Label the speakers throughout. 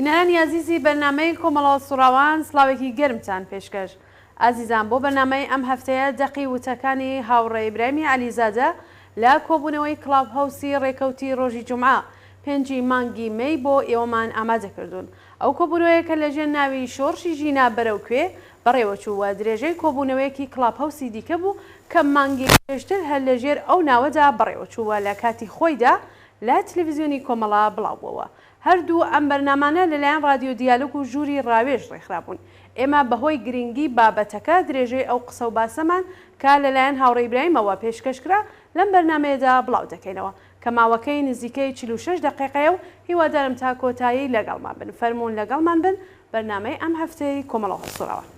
Speaker 1: بینەرانی ئازیزی بەرنامەی کۆمەڵە سوڕاوان سڵاوێکی گەرمتان پێشکەش. ئازیزان بۆ بەرنامەی ئەم هەفتەیە دەقی وتەکانی هاوڕێ ئیبراهیمی عەلیزادە لە کۆبوونەوەی کڵاپ هەوسی ڕێکەوتی ڕۆژی جومعە پێنجی مانگی مەی بۆ ئێوەمان ئامادە کردوون. ئەو کۆبوونەوەیە کە لەژێر ناوی شۆڕشی ژینا بەرەو کوێ بەڕێوەچوو و درێژەی کۆبوونەوەیەکی کڵاپ هەوسی دیکە بوو کە مانگێک پێشتر هەر لەژێر ئەو ناوەدا بەڕێوەچوو و لە کاتی خۆیدا لە تلویزیۆنی کۆمەڵە بڵاو بووەوە. هەردوو ئەم بەرنامانە لەلایەن ڕادیۆ دیالۆگ و ژووری ڕاوێژ ڕێکخرابوون. ئێمە بەهۆی گرنگی بابەتەکە درێژەی ئەو قسە و باسەمان کە لەلایەن هاوڕێ ئیبراهیمەوە پێشکەش کرا لەم بەرنامەیەدا بڵاو دەکەینەوە کە ماوەکەی نزیکەی 46 دەقیقەیە و هیوادارم تا کۆتایی لەگەڵمان بن. فەرموون لەگەڵمان بن بەرنامەی ئەم هەفتەی کۆمەڵە هەڵسوڕاوان.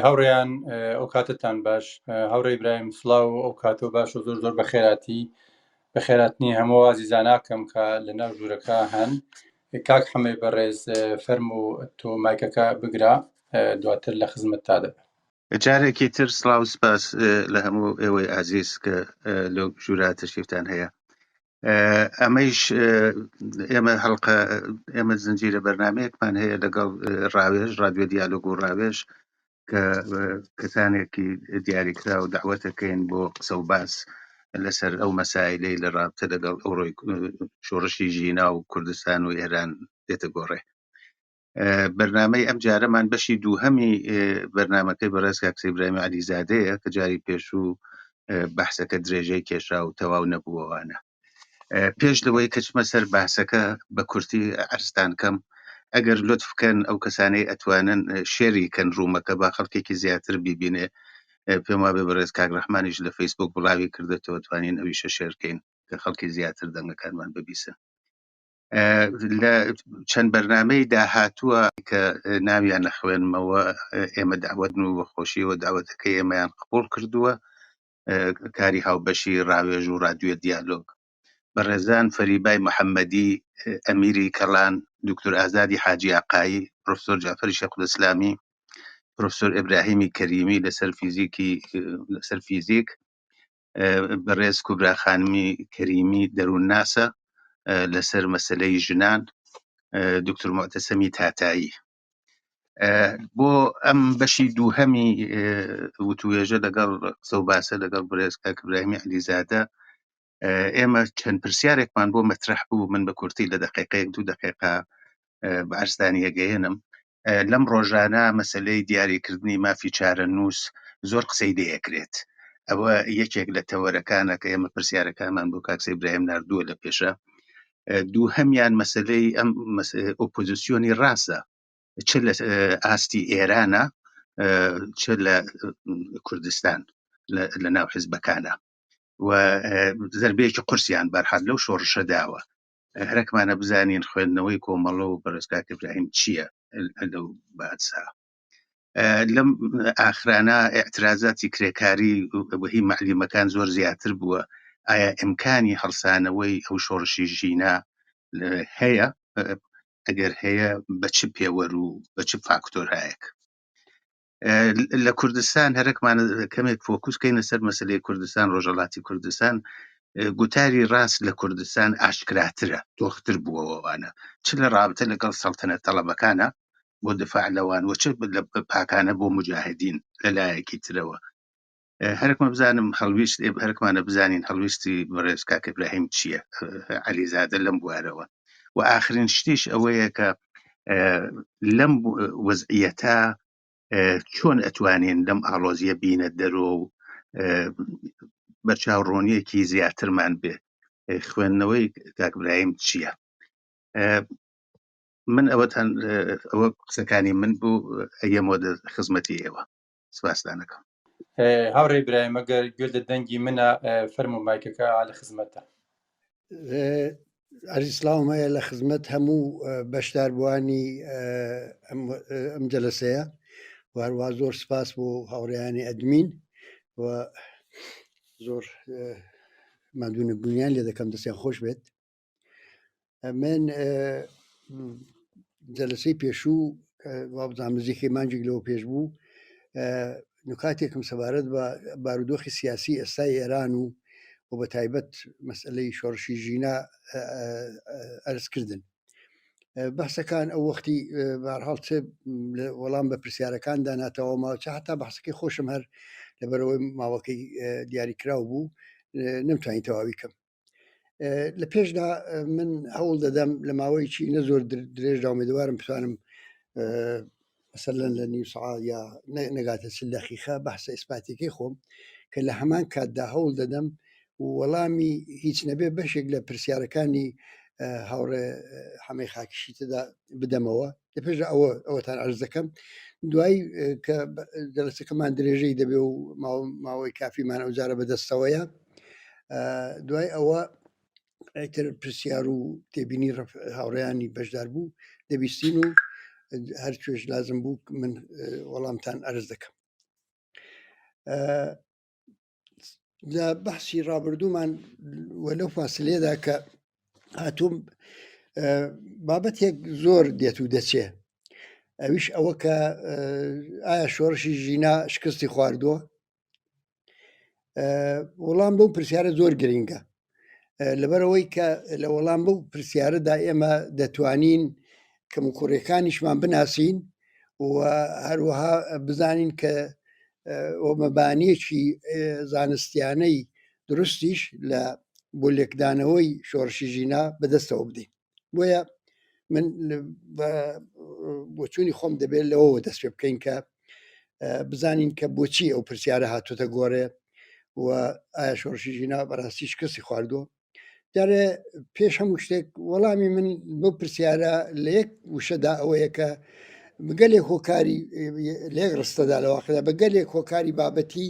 Speaker 2: هاوڕێیان ئەو کاتتان باش هاوڕێ ئیبراهیم سڵاو و ئەو کاتە و باش و زۆر زۆر بەخێراتی بەخێراتنی هەموو ئازیزاناکەم کە لە ناو ژوورەکە هەن کاک حەمەی بەڕێز فەرموو تۆ مایکەکە بگرە دواتر لە خزمەت تا دەبم.
Speaker 3: جارێکی تر سڵاو و سپاس لە هەموو ئێوەی ئازیز کە لەو ژوورە تەشریفتان هەیە. ئەمەیش ئێمە هەڵقە ئێمە زنجیرە بەرنمەیەکمان هەیە لەگەڵ ڕاوێژ ڕادیۆ دیالۆگ و ڕاوێژ کە کەسانێکی دیاریکرا و داوەتەکەین بۆ قسە و باس لەسەر ئەو مەسایلەی لە ڕابتە لەگەڵ ئەوڕۆی شۆڕشی ژینا و کوردستان و ئێران دێتە گۆڕێ. بەرنامەی ئەم جارەمان بەشی دووهەمی بەرنامەکەی بەڕێز کاک سەید ئیبراهیمی عەلیزادەیە کە جاری پێشوو بەحسەکە درێژەی کێشا و تەواو نەبووەوانە. پێش لەوەی کەچمە سەر باسەکە بە کورتی عەرزتان کەم ئەگەر لوتف بکەن ئەو کەسانەی ئەتوانن شێری کەن ڕوومەکە با خەڵکێکی زیاتر بیبینێ پێم وابێ بەڕێز کاک ڕەحمانیش لە فەیسبوک بڵاوی کردێتەوە توانین ئەویشە شێرکەین کە خەڵکی زیاتر دەنگەکانمان ببیسن. لە چەند بەرنامەی داهاتووە کە ناویان نەخوێنمەوە ئێمە داوەتن و بە خۆشیەوە داوەتەکەی ئێمەیان قبوڵ کردووە کاری هاوبەشی ڕاوێژ و ڕادیۆ دیالۆگ بەڕێزان فەریبای محەممەدی ئەمیری کەڵان دکتۆر ئازادی حاجی ئاقایی پرۆفسۆر جعفەری شێخولئیسلامی پرۆفسۆر ئیبراهیمی کەریمی لەسەر فیزیکی لەسەر فیزیک بەڕێز کوبرا خانمی کەریمی دەروونناسە لەسەر مەسلەی ژنان دکتور معتەسەمی تاتایی بۆ ئەم بەشی دووهەمی وتوێژە لەگەڵ قسە و باسە لەگەڵ بەڕێز کاک ئیبراهیمی عەلیزادە ئێمە چەند پرسیارێکمان بۆ مەترەح بوو من بە کورتی لە دقیقەیەک دوو دقیقە بە عەرزتانی ئەگەیەنم لەم ڕۆژانە مەسلەی دیاریکردنی مافی چارەنووس زۆر قسەی لێ ئەکرێت ئەوە یەکێک لە تەوەرەکانە کە ئێمە پرسیارەکانمان بۆ کاک سەید ئیبراهیم ناردووە لە پێشە دووهەمیان مەسلەی ئەم ئۆپۆزیسیۆنی ڕاستە چ لە ئاستی ئێرانە چ لە کوردستان لە ناو حزبەکانە و زربەیەکی قورسیان بەرحال لەو شۆڕشە داوە هەرەکمانە بزانین خوێندنەوەی کۆمەڵە و بەڕێز کاک ئیبراهیم چییە لەو باسە لەم ئاخرانە ئیعترازاتی کرێکاری و هی مەعلیمەکان زۆر زیاتر بووە ئایا ئیمکانی هەڵسانەوەی ئەو شۆڕشی ژینا هەیە ئەگەر هەیە بە چ پێوەر و بە چ فاکتۆرهایەک لە کوردستان هەرەکمان کەمێک فۆکوس کەینە سەر مەسلەی کوردستان ڕۆژەڵاتی کوردستان گوتاری ڕاست لە کوردستان ئاشکراترە تۆختر بووەوەوانە چ لە ڕابتە لەگەڵ سەڵتەنە تەڵەبەکانە بۆ دفاع لەوان و چ لە پاکانە بۆ مجاهدین لە لایەکی ترەوە هەرکمە بزانم هەڵویست هەرکمانە بزانین هەڵویستی بەڕێز کاک ئیبراهیم چییە عەلیزادە لەم بوارەوە و ئاخرین شتیش ئەوەیە کە لەم وەزعیەتە چۆن ئەتوانین لەم ئاڵۆزیە بینە دەرۆ و بەرچاوڕۆنیەکی زیاترمان بێ خوێندنەوەی کاک برایم چییە؟ من ئەوەتان ئەوە قسەکانی من بوو ئەیەمەوە خزمەتی ئێوە سپاستانەکەم.
Speaker 2: هاوڕێ برایم ئەگەر گوێت لە دەنگی منە فەرموو مایکەکە لە خزمەتە.
Speaker 4: عەرزی سڵاوم هەیە لە خزمەت هەموو بەشداربووانی ئەم جەلەسەیە و هەروە زۆر سپاس بۆ هاوڕێیانی ئەدمین و زۆر. ماندوونەبوونیان لێ دەکەم دەستیان خۆش بێت من جەلسەی پێشوو وابزانام نزیکەی مانگێک لەوە پێش بوو نکاتێکم سەبارەت بە بارودۆخی سیاسی ئێستای ئێران و و بە تایبەت مەسئلەی شۆڕشی ژینا ئەرزکردن بەحسەکان ئەو وەختی بارحاڵ چ وەڵام بە پرسیارەکاندا ناتەوە ماوە چ حتا بەحسەکەی خۆشم هەر لەبەرەوەی ماوەکەی دیاریکراو بوو نەمتوانی تەواوی کەم لە پێشدا من هەوڵ دەدەم لە ماوەیەکی نە زۆر درێژدا ئومێدەوارم بتوانم مەسەلەن لە نیو سەعات یا نەگاتە چل دەقیقە بەحسە ئیسپاتیەکەی خۆم کە لە هەمان کاتدا هەوڵ دەدەم وەڵامی هیچ نەبێ بەشێک لە پرسیارەکانی هاوڕێ حەمەی خاکیشی تێدا بدەمەوە لە پێش ئەوە ئەوەتان عەرز دەکەم دوای کە جەلەسەکەمان درێژەی دەبێ و ماوەی کافیمان ئەو جارە بەدەستەوەیە دوای ئەوە ئیتر پرسیار و تێبینی هاوڕێیانی بەشدار بوو دەبیستین و هەر کوێش لازم بوو من وەڵامتان ئەرز دەکەم لە بەحسی ڕابردوومان و لەو فاسلەیەدا کە هاتووم بابەتێک زۆر دێت و دەچێ ئەویش ئەوە کە ئایا شۆڕشی ژینا شکستی خواردووە وەڵام بەو پرسیارە زۆر گرنگە لەبەرەوەی کە لە وەڵام بەو پرسیارەدا ئێمە دەتوانین کەموکوڕیەکانیشمان بناسین و هەروەها بزانین کە مەبانیەکی زانستیانەی دروستیش لە بۆ لێکدانەوەی شۆڕشی ژینا بەدەستەوە بدەین بۆیە من بۆچوونی خۆم دەبێت لەوەوە دەست پێ بکەین کە بزانین کە بۆچی ئەو پرسیارە هاتوتە گۆڕێ و ئایا شۆڕشی ژینا بەڕاستی شکستی خواردووە جارێ پێش هەموو شتێک وەڵامی من بۆ پرسیارە لە یەک وشەدا ئەوەیە کە بگەلێک هۆکاری لێک ڕستەدا لە واقعدا بە گەلێک هۆکاری بابەتی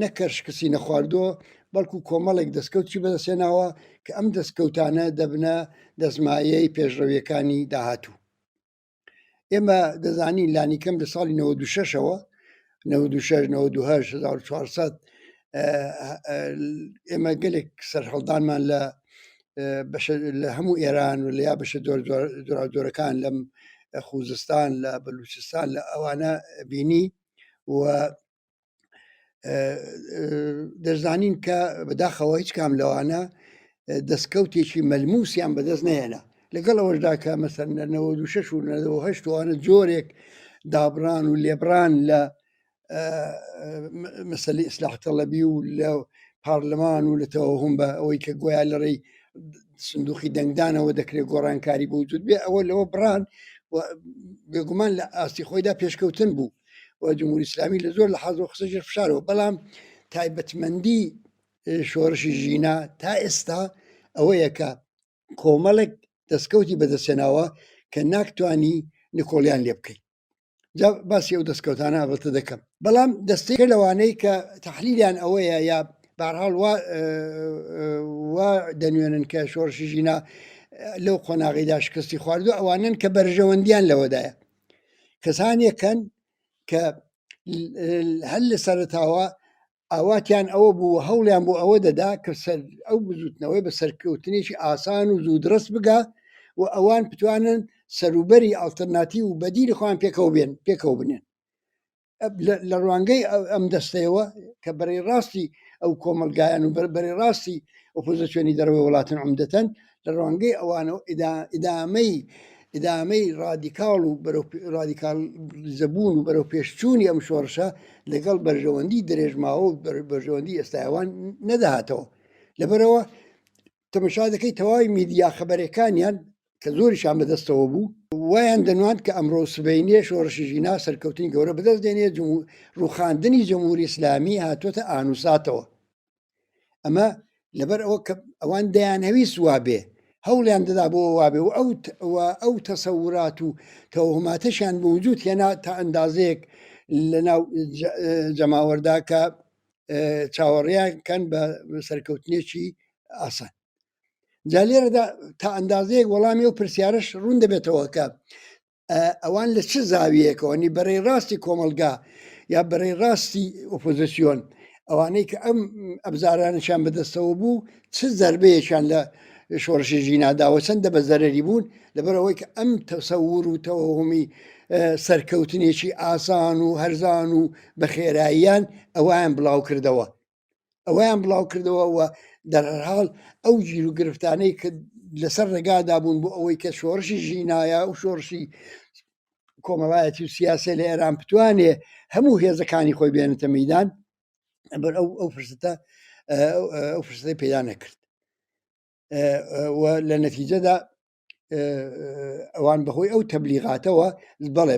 Speaker 4: نەکەر شکستی نەخواردووە بەڵکو کۆمەڵێک دەستکەوتی بەدەستێناوە کە ئەم دەستکەوتانە دەبنە دەستمایەی پێشڕەویەکانی داهاتوو ئێمە دەزانین لانیکەم لە ساڵی 96ەوە 96 98 1400 ئێمە گەلێک سەرهەڵدانمان لە لە هەموو ئێران و لە یا بەشە جۆراوجۆرەکان لەم خوزستان لە بەلوچستان لە ئەوانە بینی و دەزانین کە بەداخەوە هیچ کام لەوانە دەستکەوتێکی مەلموسیان بەدەست نەهێنا لەگەڵ ئەوەشدا کە مەسەن لە 96 و 98 وانە جۆرێک دابران و لێبران لە مەسەلی ئیسلاح تەڵەبی و لە پارلمان و لە تەوەهم بە ئەوەی کە گۆیا لە ڕێی سندوقی دەنگدانەوە دەکرێت گۆڕانکاری بۆ وجود بێ ئەوە لەوە بڕان بێگومان لە ئاستی خۆیدا پێشکەوتن بوو و جمهوری ئیسلامی لە زۆر لە حەز و خستە ژێر فشارەوە بەڵام تایبەتمەندی شۆڕشی ژینا تا ئێستا ئەوەیە کە کۆمەڵێک دەستکەوتی بەدەستێناوە کە ناکتوانی نکۆڵیان لێ بکەیت جا باسی ئەو دەستکەوتانە ئەڵبەتە دەکەم بەڵام دەستەیە لەوانەی کە تحلیلیان ئەوەیە یا بارحاڵ وا وا دەنوێنن کە شۆڕشی ژینا لەو قۆناغیدا شکستی خواردو ئەوانن کە بەرژەوەندیان لەوەدایە کەسانێکن کە هەر لە سەرتاوە ئاواتیان ئەوە بوو و هەوڵیان بۆ ئەوە دەدا کە سەر ئەو بزوتنەوەی بە سەرکەوتنێکی ئاسان و زوودڕست بگا و ئەوان بتوانن سەروبەری ئەڵتەرناتیو و بەدیلی خۆیان پێکەوە بێن پێکەوە بنێن لە ڕوانگەی ئەم دەستەیەوە کە بەرەی ڕاستی ئەو کۆمەڵگایان و بەرەی ڕاستی ئۆپۆزیسیۆنی دەرەوەی وڵاتن عمدەتەن لە ڕوانگەی ئەوانەوە ئیدامەی ئیدامەی ڕادیکاڵ و بەرەو ڕادیکاڵیزەبوون و بەرەو پێشچوونی ئەم شۆڕشە لەگەڵ بەرژەوەندی درێژماوە و بەرژەوەندی ئێستای ئەوان نەدەهاتەوە لەبەرەوە تەمەشا دەکەی تەواوی میدیا خەبەرەکانیان کە زۆریشان بەدەستەوە بوو وایان دەنواند کە ئەمڕۆ سبەینێ شۆڕشی ژینا سەرکەوتنی گەورە بەدەست دێنێ ڕوخاندنی جمهوری ئیسلامی هاتووەتە ئانوساتەوە ئەمە لەبەر ئەوە کە ئەوان دەیانهەویست وابێ هەوڵیان دەدا بۆ وابێ و ئەو ئەو تەسەورات و تەوهماتەشیان بە وجود هێنا تا ئەندازەیەک لە ناو جەماوەردا کە چاوەڕیان کەن بە سەرکەوتنێکی ئاسان جا لێرەدا تا ئەندازەیەک وەڵامی ئەو پرسیارش ڕوون دەبێتەوە کە ئەوان لە چ زاویەکەوە نی بەرەی ڕاستی کۆمەلگا یا بەرەی ڕاستی ئۆپۆزیسیۆن. ئەوانەی کە ئەم ئەبزارانەشیان بەدەستەوە بوو چ زەربەیەکیان لە شۆڕشی ژیناداوە چەندە بە زەرەری بوون لەبەرەوەی کە ئەم تەسەور و تەوەهمی سەرکەوتنێکی ئاسان و هەرزان و بە خێراییان ئەویان بڵاو کردەوە ئەویان بڵاو کردەوە و دەرهاڵ ئەو گیر و گرفتانەی کە لەسەر ڕێگادا بوون بۆ ئەوەی کە شۆڕشی ژینایە و شۆڕشی کۆمەڵایەتی و سیاسی لە ئێران بتوانێ هەموو هێزەکانی خۆی بێنێتە مەدان ئەبەر ئەو ئەو فرسەتە ئەو فرسەتی پەیدا نەکرد و لە نەتیجەدا ئەوان بەهۆی ئەو تەبلیغاتەوە بەڵێ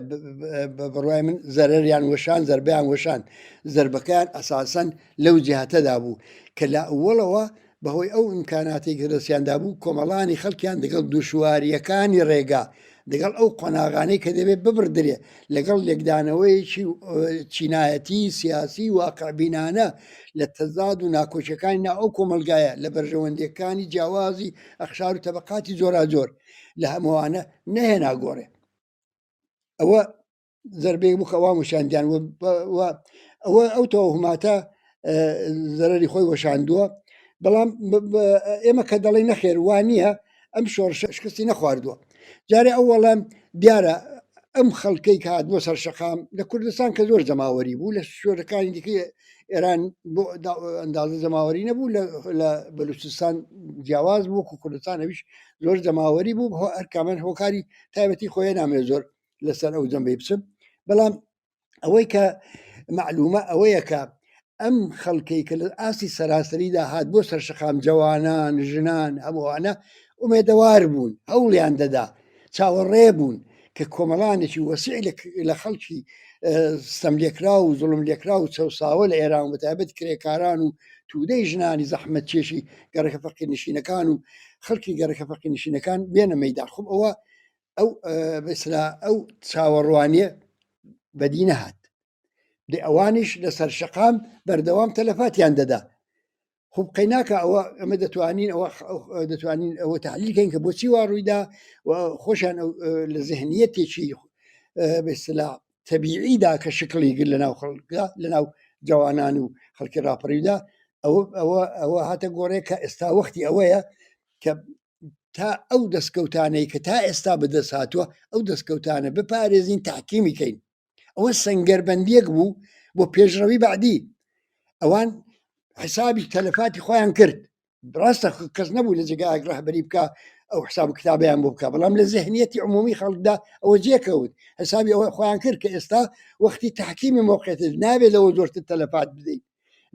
Speaker 4: بە بڕای من زەرەریان وەشان زربیان وەشان زربەکەیان ئەساسەن لەو جهتەدا بوو کە لە ئەوەڵەوە بەهۆی ئەو ئیمکاناتەی کە دەستیان دابوو کۆمەڵانی خەڵکیان دەگەڵ دوشوارییەکانی ڕێگا، دەگەڵ ئەو قۆناغانەی کە دەبێت ببڕدرێ، لەگەڵ لێکدانەوەیەکی چینایەتی، سیاسی، واقعبینانە لە تەزاد و ناکۆکیەکانی ناو ئەو کۆمەڵگایە، لە بەرژەوەندیەکانی جیاوازی ئەقشار و تەبەقاتی جۆراجۆر، لە هەمووانە نەهێنا گۆڕێ. ئەوە زەربەیەک بوو کە ئەوان وەشاندیان و ئەوە ئەو تەوەهماتە زەرەری خۆی وەشاندووە بەڵام ئێمە کە دەڵێ نەخێر وا نییە ئەم شۆڕشە شکستی نەخواردووە جارێ ئەو وەڵام دیارە ئەم خەڵکەی کە هات بۆ سەر شەقام لە کوردستان کە زۆر جەماوەری بوو لە شوێنەکانی دیکە ئێران بۆ ئەندازە جەماوەری نەبوو لە بەلوچستان جیاواز بوو وەکو کوردستان ئەویش زۆر جەماوەری بوو هەرکامن هۆکاری تایبەتی خۆی نامێ زۆر لەسەر ئەو جەمبەی بچم بەڵام ئەوەی کە معلومە ئەوەیە کە ئەم خەڵکەی کە لە ئاستی سەراسەریدا هات بۆ سەر شەقام جەوانان ژنان هەمووانە ئومێدەوار بوون هەوڵیان دەدا چاوەڕێ بوون کە کۆمەڵانێکی وەسیع لە خەڵکی ستەملێکرا و زوڵم لێکرا و چەوساوە لە ئێران و بەتایبەت کرێکاران و تودەی ژنانی زەحمەتکێشی گەڕەکە فەقیرنشینەکان و خەڵکی گەڕەکە فەقیرنشینەکان بێنە مەیدان خۆ ئەوە ئەو بەسرا ئەو چاوەڕوانیە بەدی نەهات دێ ئەوانیش لەسەر شەقام بەردەوام تەلەفاتیان دەدا خب قەیناکە ئەوە ئەمە دەتوانین ئەوە دەتوانین ئەوە تحلیلکەین کە بۆچی وا ڕوویدا و خۆشیان لە زهنیەتێکی بەسلا تەبیعیدا کە شکڵی گر لە ناو خەڵکدا لە ناو جوانان و خەڵکی ڕاپەڕیدا ئەوە ئەوە ئەوە هاتە گۆڕێ کە ئێستا وەختی ئەوەیە کە تا ئەو دەستکەوتانەی کە تا ئێستا بەدەست هاتووە ئەو دەستکەوتانە بپارێزین تحکیمی کەین ئەوە سنگەربەندیەک بوو بۆ پێشڕەوی بعدی ئەوان حسابی تەلەفاتی خۆیان کرد ڕاستە کەس نەبوو لە جێگایەک ڕەهبەری بکە ئەو حساب و کتابیان بۆ بکە بەڵام لە زهنیەتی عمومی خەڵکدا ئەوە جێکەوت حسابی ئەوە خۆیان کرد کە ئێستا وەختی تحکیمی موقعیت نابێت لەوە زۆرتر تەلەفات بدەیت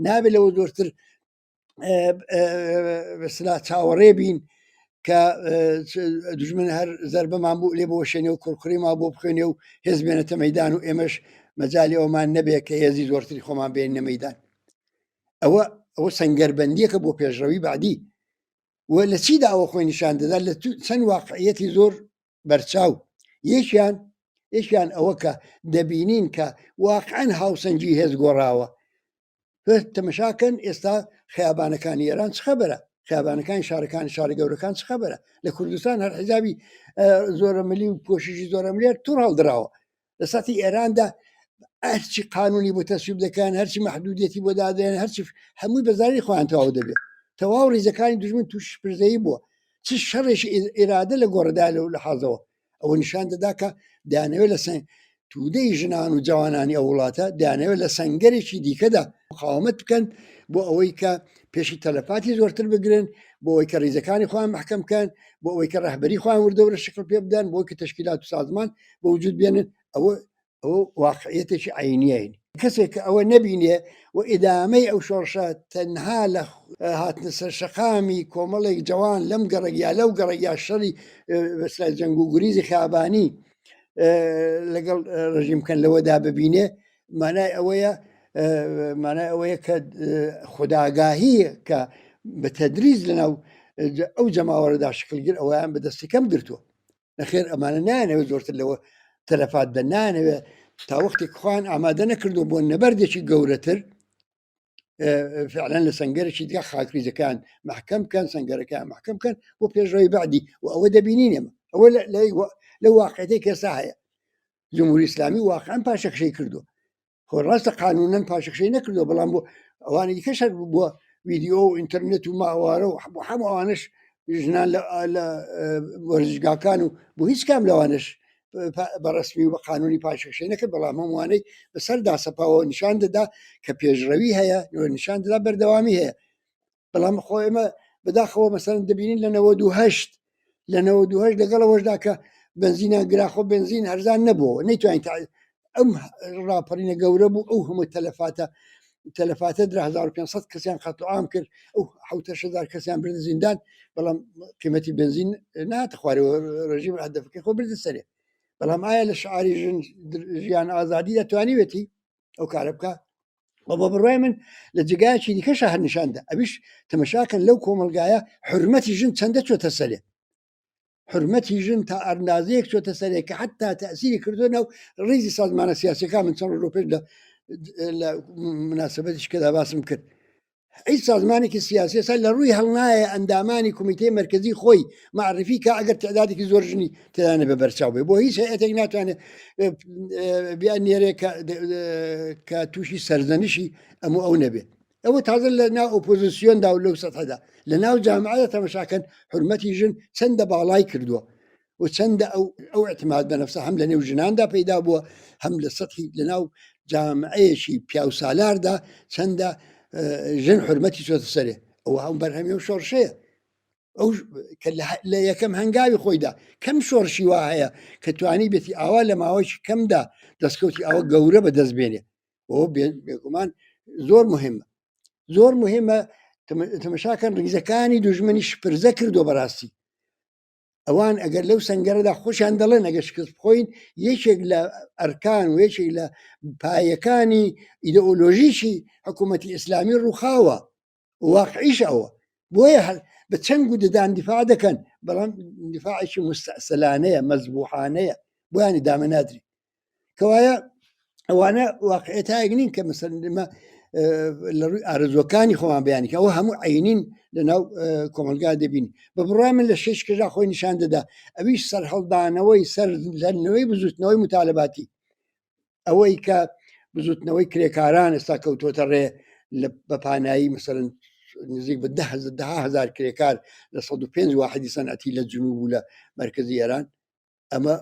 Speaker 4: نابێت لەوە زۆرتر بەسلا چاوەڕێ بین کە دژمن هەر زربەمان بوو لێ بۆشێنێ و کوڕکڕی ما بۆ بخوێنێ و هێز بێنێتە مەدان و ئێمەش مەجای ئەومان نەبێت کە هێزی زۆرتری خۆمان بێنە مەدان ئەوە ئەوە سنگەربندیەکە بۆ پێشڕەوی بعدی و لە چیدا ئەوە خۆی نیشان دەدا لە چەند واقعیەتی زۆر بەرچاو یەکیان یەکیان ئەوە کە دەبینین کە واقعا هاوسەنگی هێز گۆڕاوە تەمەشاکەن ئێستا خیابانەکانی ئێران چ خەبەرە خیابانەکانی شارەکانی شارە گەورەکان چ خەبەرە لە کوردستان هەر حیزابی زۆرە ملی و پۆششی زۆرە ملیار توڕ هەڵدراوە لە ساتی ئێراندا هەرچی قانونی بۆ تەسویب دەکەن هەرچی محدودیەتی بۆ دادێن هەرچی هەمووی بەزاری خۆیان تەواو دەبێت تەواو ریزەکانی دژمن توش پرزەیی بووە چ شەڕێکی ئێرادە لە گۆڕدا لەو لە حازەوە ئەوە نیشان دەدا کە دەیانەوێت لە تودەی ژنان و جوانانی ئەو وڵاتە دەیانەوێت لە سنگەرێکی دیکەدا مقاومەت بکەن بۆ ئەوەی کە پێشی تەلەفاتی زۆرتر بگرن بۆ ئەوەی کە ریزەکانی خۆیان محکەم بکەن بۆ ئەوەی کە ڕەهبەری خۆیان وردەورە شکل پێ بدەن بۆ کە تەشکیلات و سازمان بۆ وجود بێنن ئەوە ئەوە واقعیەتێکی عینیین کەسێک کە ئەوە نەبینێ و ئیدامەی ئەو شۆڕشە تەنها لە هاتنە سەر شەقامی کۆمەڵێک جوان لەم گەڕک یا لەو گەڕک یا شەڕی بەسرا جەنگ و گوریزی خیابانی لەگەڵ ڕژیم بکەن لەوەدا ببینێ مانای ئەوەیە مانای ئەوەیە کە خوداگاهی کە بە تەدریز لەناو ئەو جەماوەرەدا شکلگر ئەویان بەدەستی کەم گرتووە نەخێر ئەمانە نایانەوێت زۆرتر لەوە تەلەفات بە نانەوێت تا وەختێک خۆیان ئامادە نەکردو بۆ نەبەردێکی گەورەتر فعلەن لە سنگەرێکی دیکە خاکریزەکان محکەم بکەن سنگەرەکان محکەم بکەن بۆ پێشڕەوی بعدی و ئەوە دەبینین ئێمە ئەوە لە واقعەتی کەسا هەیە جمهوری ئیسلامی واقعا پاشەکشەی کردو. خۆ ڕاستە قانونەن پاشەکشەی نەکردووە بەڵام بۆ ئەوانی دیکەش هەر بووە ویدیۆ و ئینتەرنێت و ماوارە و هەموو ئەوانش ژنان لە وەرزشگاکان و بۆ هیچ کام لەوانش بە ڕسمی و بە قانونی پاشەکشەی نەکرد بەڵام هەمووانەی بەسەردا سەپاوە نیشان دەدا کە پێشڕەوی هەیە نیشان دەدا بەردەوامی هەیە بەڵام خۆ ئێمە بەداخەوە مەسەن دەبینین لە 98 لە 98 لەگەڵ ئەوەشدا کە بنزینان گراخۆ بنزین هەرزان نەبوو نەیتوانین ئەم ڕاپەڕینە گەورە بوو ئەو هەموو تەلەفاتە تەلەفاتە درا 1500 کەسیان قەتل عام کرد ئەو 7000 کەسیان بردە زیندان بەڵام قیمەتی بنزین نهاتە خوارەوە ڕژیم هەدەفەکەی خۆ بردە سەرێ بەڵام ئایا لە شعاری ژن ژیان ئازادی دەتوانیوێتی ئەو کارە بکە و بە بڕای من لە جێگایەکی دیکەشە هەر نیشاندا ئەویش تەمەشاکەن لەو کۆمەلگایە حرمەتی ژن چەندە چۆتە سەرێ حرمەتی ژن تا ئەندازەیەک چۆتە سەرێ کە حتا تەسیری کردو ناو ڕیزی سازمانە سیاسەکان من چەند ڕۆژ پێش لە مناسبەتیش کەدا باسم کرد هیچ سازمانێکی سیاسی ئێستا لە ڕووی هەڵنایە ئەندامانی کومیتەی مەرکەزی خۆی معرفی کە ئەگەر تعدادێکی زۆر ژنی تێدا نەبێ بەرچاو بێ بۆ هیچ هەیەتێک ناتوانێت بیان نێرێ کە تووشی سەرزەنشی ئەم و ئەو نەبێ ئەوە تازە لە ناو ئۆپۆزیسیۆندا و لەو سەتحدا لە ناو جامعەدا تەمەشاکەن حرمەتی ژن چەندە باڵای کردووە و چەندە ئەو ئەو اعتماد بە نەفسە هەم لە نێو ژناندا پەیدا بووە هەم لە سەتحی لە ناو جامعەیەکی پیاوسالاردا چەندە ژن حرمەتی چۆتە سەرێ ئەوە هەم بەرهەمی و شۆڕشەیە ئەو کە لە یەکەم هەنگاوی خۆیدا کەم شۆڕشی وا هەیە کە توانی بێتی ئاوا لە ماوەیەکی کەمدا دەستکەوتی ئەوە گەورە بەدەست بێنێ بۆ بێگومان زۆر مهمە زۆر مهمە تەمەشاکەن ڕیزەکانی دوژمنی شپرزە کردو بەڕاستی ئەوان ئەگەر لەو سەنگەرەدا خۆشیان دەڵێن ئەگەر شکست بخۆین یەکێک لە ئەرکان و یەکێک لە پایەکانی ئیدئۆلۆژیی حکوومەتی ئیسلامی ڕووخاوە واقعیش ئەوە بۆیە هەر بە چەنگ و ددان دیفاع دەکەن بەڵام دیفاعێکی مستەسەلانەیە مەزبوحانەیە بۆیانی دامە نادری کەوایە ئەوانە واقعێتایەک نین کە مەسەلەن لە ڕووی ئارەزوەکانی خۆمان بیانی کە ئەوە هەموو عینین لە ناو کۆمەلگا دەبین بە بڕای من لە شش کەژا خۆی نیشان دەدا ئەویش سەرهەڵدانەوەی سەر لەنەوەی بزوتنەوەی متالباتی ئەوەی کە بزوتنەوەی کرێکاران ئێستا کەوتۆتە ڕێ بە پانایی مثلەن نزیک بە دههزار کرێکار لە 105 واحدی سەنعەتی لە جنوب و لە مرکزی ئێران ئەمە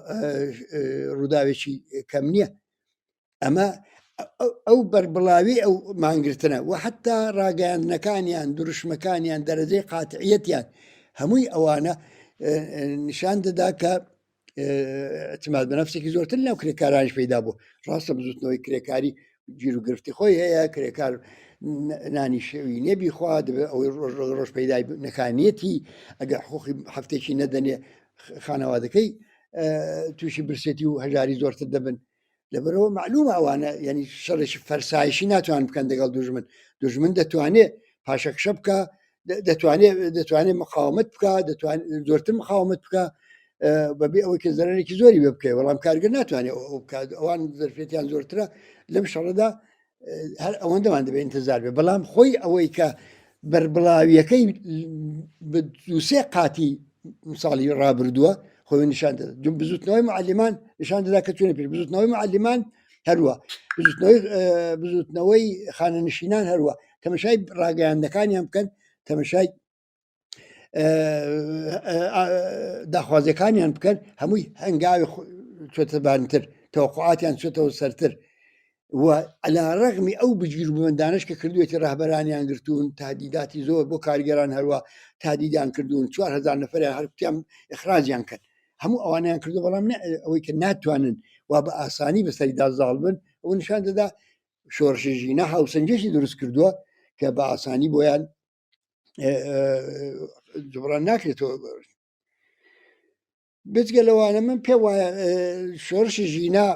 Speaker 4: ڕووداوێکی کەم نییە ئەمە ئەو بەربڵاوی ئەو مانگرتنە و حتا ڕاگەیاندنەکانیان دروشمەکانیان دەرەجەی قاتعیەتیان هەمووی ئەوانە نیشان دەدا کە اعتماد بە نفسێکی زۆرتر لەو کرێکارانش پەیدا بوو ڕاستە بزوتنەوەی کرێکاری گیروگرفتی خۆی هەیە کرێکار نانی شێوی نەبی خوا دەبێت ئەوەی ڕۆژ ڕۆژ پەیدای نەکانیەتی ئەگەر حقوقی هەفتێکی نەدەنێ خانەوادەکەی تووشی برسێتی و هەژاری زۆرتر دەبن لەبەرەوە معلومە ئەوانە ینی شەڕێکی فەرسایشی ناتوان بکەن دەگەڵ دوژمن دوژمن دەتوانێت پاشەکشە بکە دەتوانێت دەتوانێت مقاومت بکە دەتوانێت زۆرتر مقاومت بکە بەبێ ئەوەی کە زەرێکی زۆری بێ بکەی بەڵام کارگەر ناتوانێت ئەو بکات ئەوان زەرفێتیان زۆرترە لەم شەڕەدا هەر ئەوەندەمان دەبێت انتظار بێ بەڵام خۆی ئەوەی کە بەربڵاویەکەی دوسێ قاتی ساڵی ڕابردووە خۆی نیشان دەدات بزوتنەوەی معلیمان نیشان دەدا کە چونە پێش بزوتنەوەی معلیمان هەروە بزوتنەوەی بزوتنەوەی خانەنشینان هەروە تەمەشای ڕاگەیاندەکانیان بکەن تەمەشای داخوازیەکانیان بکەن هەمووی هەنگاوی چۆتە بانتر تەوەقعاتیان چۆتەوە سەرتر و علا ڕغمی ئەو بگیر بمەندانش کە کردوێتی ڕەهبەرانیان گرتوون تادیداتی زۆر بۆ کارگەران هەروە تادیدان کردوون 4هزار نەفریان هەرتیان اخراجیان کرد هەموو ئەوانیان کردو بەڵام ئەوەی کە ناتوانن وا بە ئاسانی بەسەریدا زاڵ بن ئەو نیشان دەدا شۆڕشی ژینا هاوسەنگێکی دروست کردووە کە بە ئاسانی بۆیان جبران ناکرێتەوە بجگە لەوانە من پێ وایە شۆرشی ژینا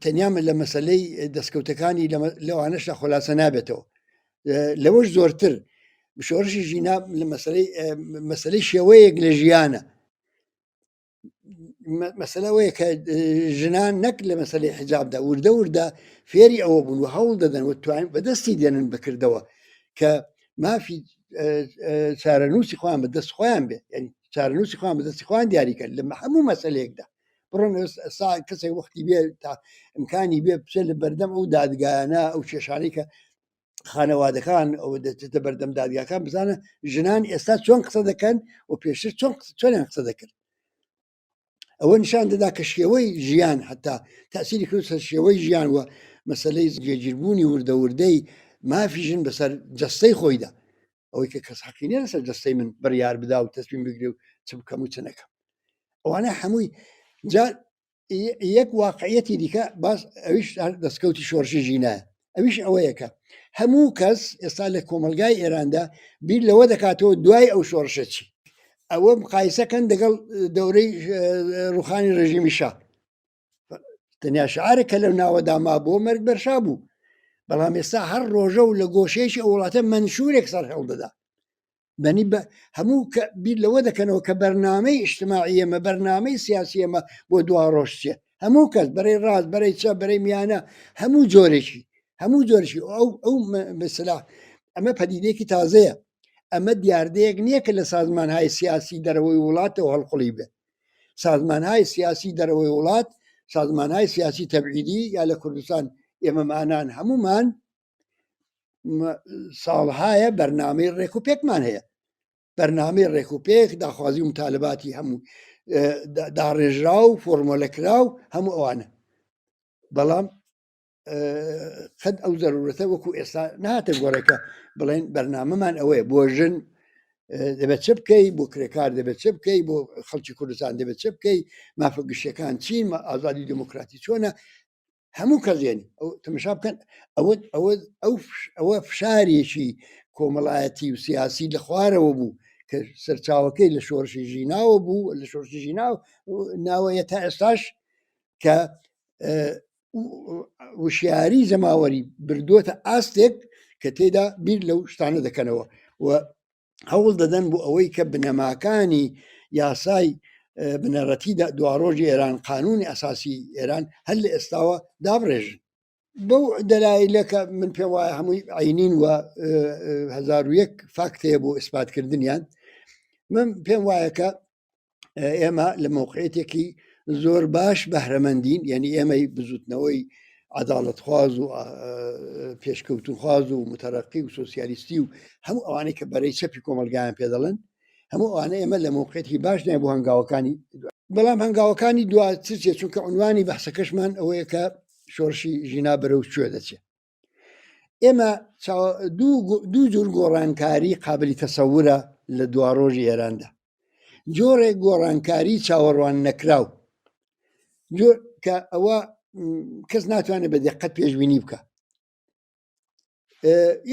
Speaker 4: تەنیا من لە مەسلەی دەستکەوتەکانی لەوانەشدا خۆلاسە نابێتەوە لەوەش زۆرتر شۆرشی ژینا لە مەسلەی مەسلەی شێوەیەک لە ژیانە مەسەلە ئەوەیە کە ژنان نەک لە مەسەلەی حیجابدا وردە وردە فێری ئەوە بوون و هەوڵ دەدەن و توان بەدەستی دێنن بکردەوە کە مافی چارەنووسی خۆیان بەدەست خۆیان بێ یعنی چارەنووسی خۆیان بەدەستی خۆیان دیاریکەن لە هەموو مەسەلەیەکدا. بڕۆن ئێستا کەسێک وەختی بێ تا ئیمکانی بێ بچێت لە بەردەم ئەو دادگایانە ئەو کێشانەی کە خانەوادەکان ئەوە دەچێتە بەردەم دادگاکان بزانە ژنان ئێستا چۆن قسە دەکەن و پێشتر چۆن چۆنیان قسە دەکرد ئەوە نیشان دەدا کە شێوەی ژیان حتا تاسیری کرد سەر شێوەی ژیان و مەسلەی جێگیربوونی وردە وردەی مافی ژن بەسەر جەستەی خۆیدا ئەوەی کە کەس حەقی نیە لەسەر جەستەی من بڕیار بدا و تەسمیم بگرێ و چ بکەم و چ نەکەم ئەوانە هەمووی جا یەک واقعیەتی دیکە باس ئەویش دەستکەوتی شۆڕشی ژینایە ئەویش ئەوەیە کە هەموو کەس ئێستا لە کۆمەلگای ئێراندا بیر لەوە دەکاتەوە دوای ئەو شۆڕشە چی ئەوە مقایسەکەن دەگەڵ دەورەی ڕوخانی ڕژیمی شا تەنیا شعارێک کە لەو ناوەدا مابووە مەرگ بەرشا بوو بەڵام ئێستا هەر ڕۆژە و لە گۆشەیەکی ئەو وڵاتە مەنشورێک سەر هەڵدەدا بەنی بە هەموو کە بیر لەوە دەکەنەوە کە بەرنامەی ئیجتماعی ئێمە بەرنامەی سیاسی ئێمە بۆ دوا ڕۆژ چیە هەموو کەس بەرەی ڕاست بەرەی چەپ بەرەی میانە هەموو جۆرێکی هەموو جۆرێکی ئەو ئەو مەسەلا ئەمە پەدیدەیەکی تازەیە ئەمە دیاردەیەک نییە کە لە سازمانهای سیاسی دەرەوەی وڵاتەوە هەڵقوڵی بێ سازمانهای سیاسی دەرەوەی وڵات سازمانهای سیاسی تەبعیدی یا لە کوردستان ئێمەمانان هەمومان ساڵهایە بەرنامەی ڕێک و پێکمان هەیە بەرنامەی ڕێک و پێک داخوازی و متالباتی هەموو داڕێژرا و فۆرمۆلەکرا و هەموو ئەوانە بەڵام قەت ئەو زەرورەتە وەکو ئێستا نهاتە گۆڕێکە بڵێن بەرنامەمان ئەوەیە بۆ ژن دەبێت چ بکەی بۆ کرێکار دەبێت چ بکەی بۆ خەڵکی کوردستان دەبێت چ بکەی مافە گشتەکان چین ئازادی دموکراتی چۆنە هەموو کەس یعنی ئەو تەمەشا بکەن ئەوە ئەوە ئەو ئەوە فشارێکی کۆمەڵایەتی و سیاسی لە خوارەوە بوو کە سەرچاوەکەی لە شۆڕشی ژیناوە بوو لە شۆڕشی ژینا ناوەیە تا ئێستاش کە وشیاری جەماوەری بردووەتە ئاستێک کە تێدا بیر لەو شتانە دەکەنەوە و هەوڵ دەدەن بۆ ئەوەی کە بنەماکانی یاسای بنەڕەتی دواڕۆژی ئێران قانونی ئەساسی ئێران هەر لە ئێستاوە دابڕێژن بەو دەلایلە کە من پێم وایە هەمووی عینین و 1001 فاکت هەیە بۆ ئیسپاتکردنیان من پێم وایە کە ئێمە لە مەوقعێتێکی زۆر باش بەهرەمەندین یعنی ئێمەی بزوتنەوەی عداڵەتخواز و پێشکەوتوخواز و متەرەقی و سوسیالیستی و هەموو ئەوانەی کە بەرەی چەپی کۆمەلگایان پێ دەڵێن هەموو ئەوانە ئێمە لە مەوقعێتی باش نیە بۆ هەنگاوەکانی بەڵام هەنگاوەکانی دواتر چێ چونکە عنوانی بەحسەکەشمان ئەوەیە کە شۆڕشی ژینا بەرەو کوێ دەچێت ئێمە دوو جور گۆڕانکاری قابلی تەسەورە لە دواڕۆژی ئێراندا جۆرێک گۆڕانکاری چاوەڕوان نەکراو جۆر کە ئەوە کەس ناتوانێت بە دقت پێشبینی بکە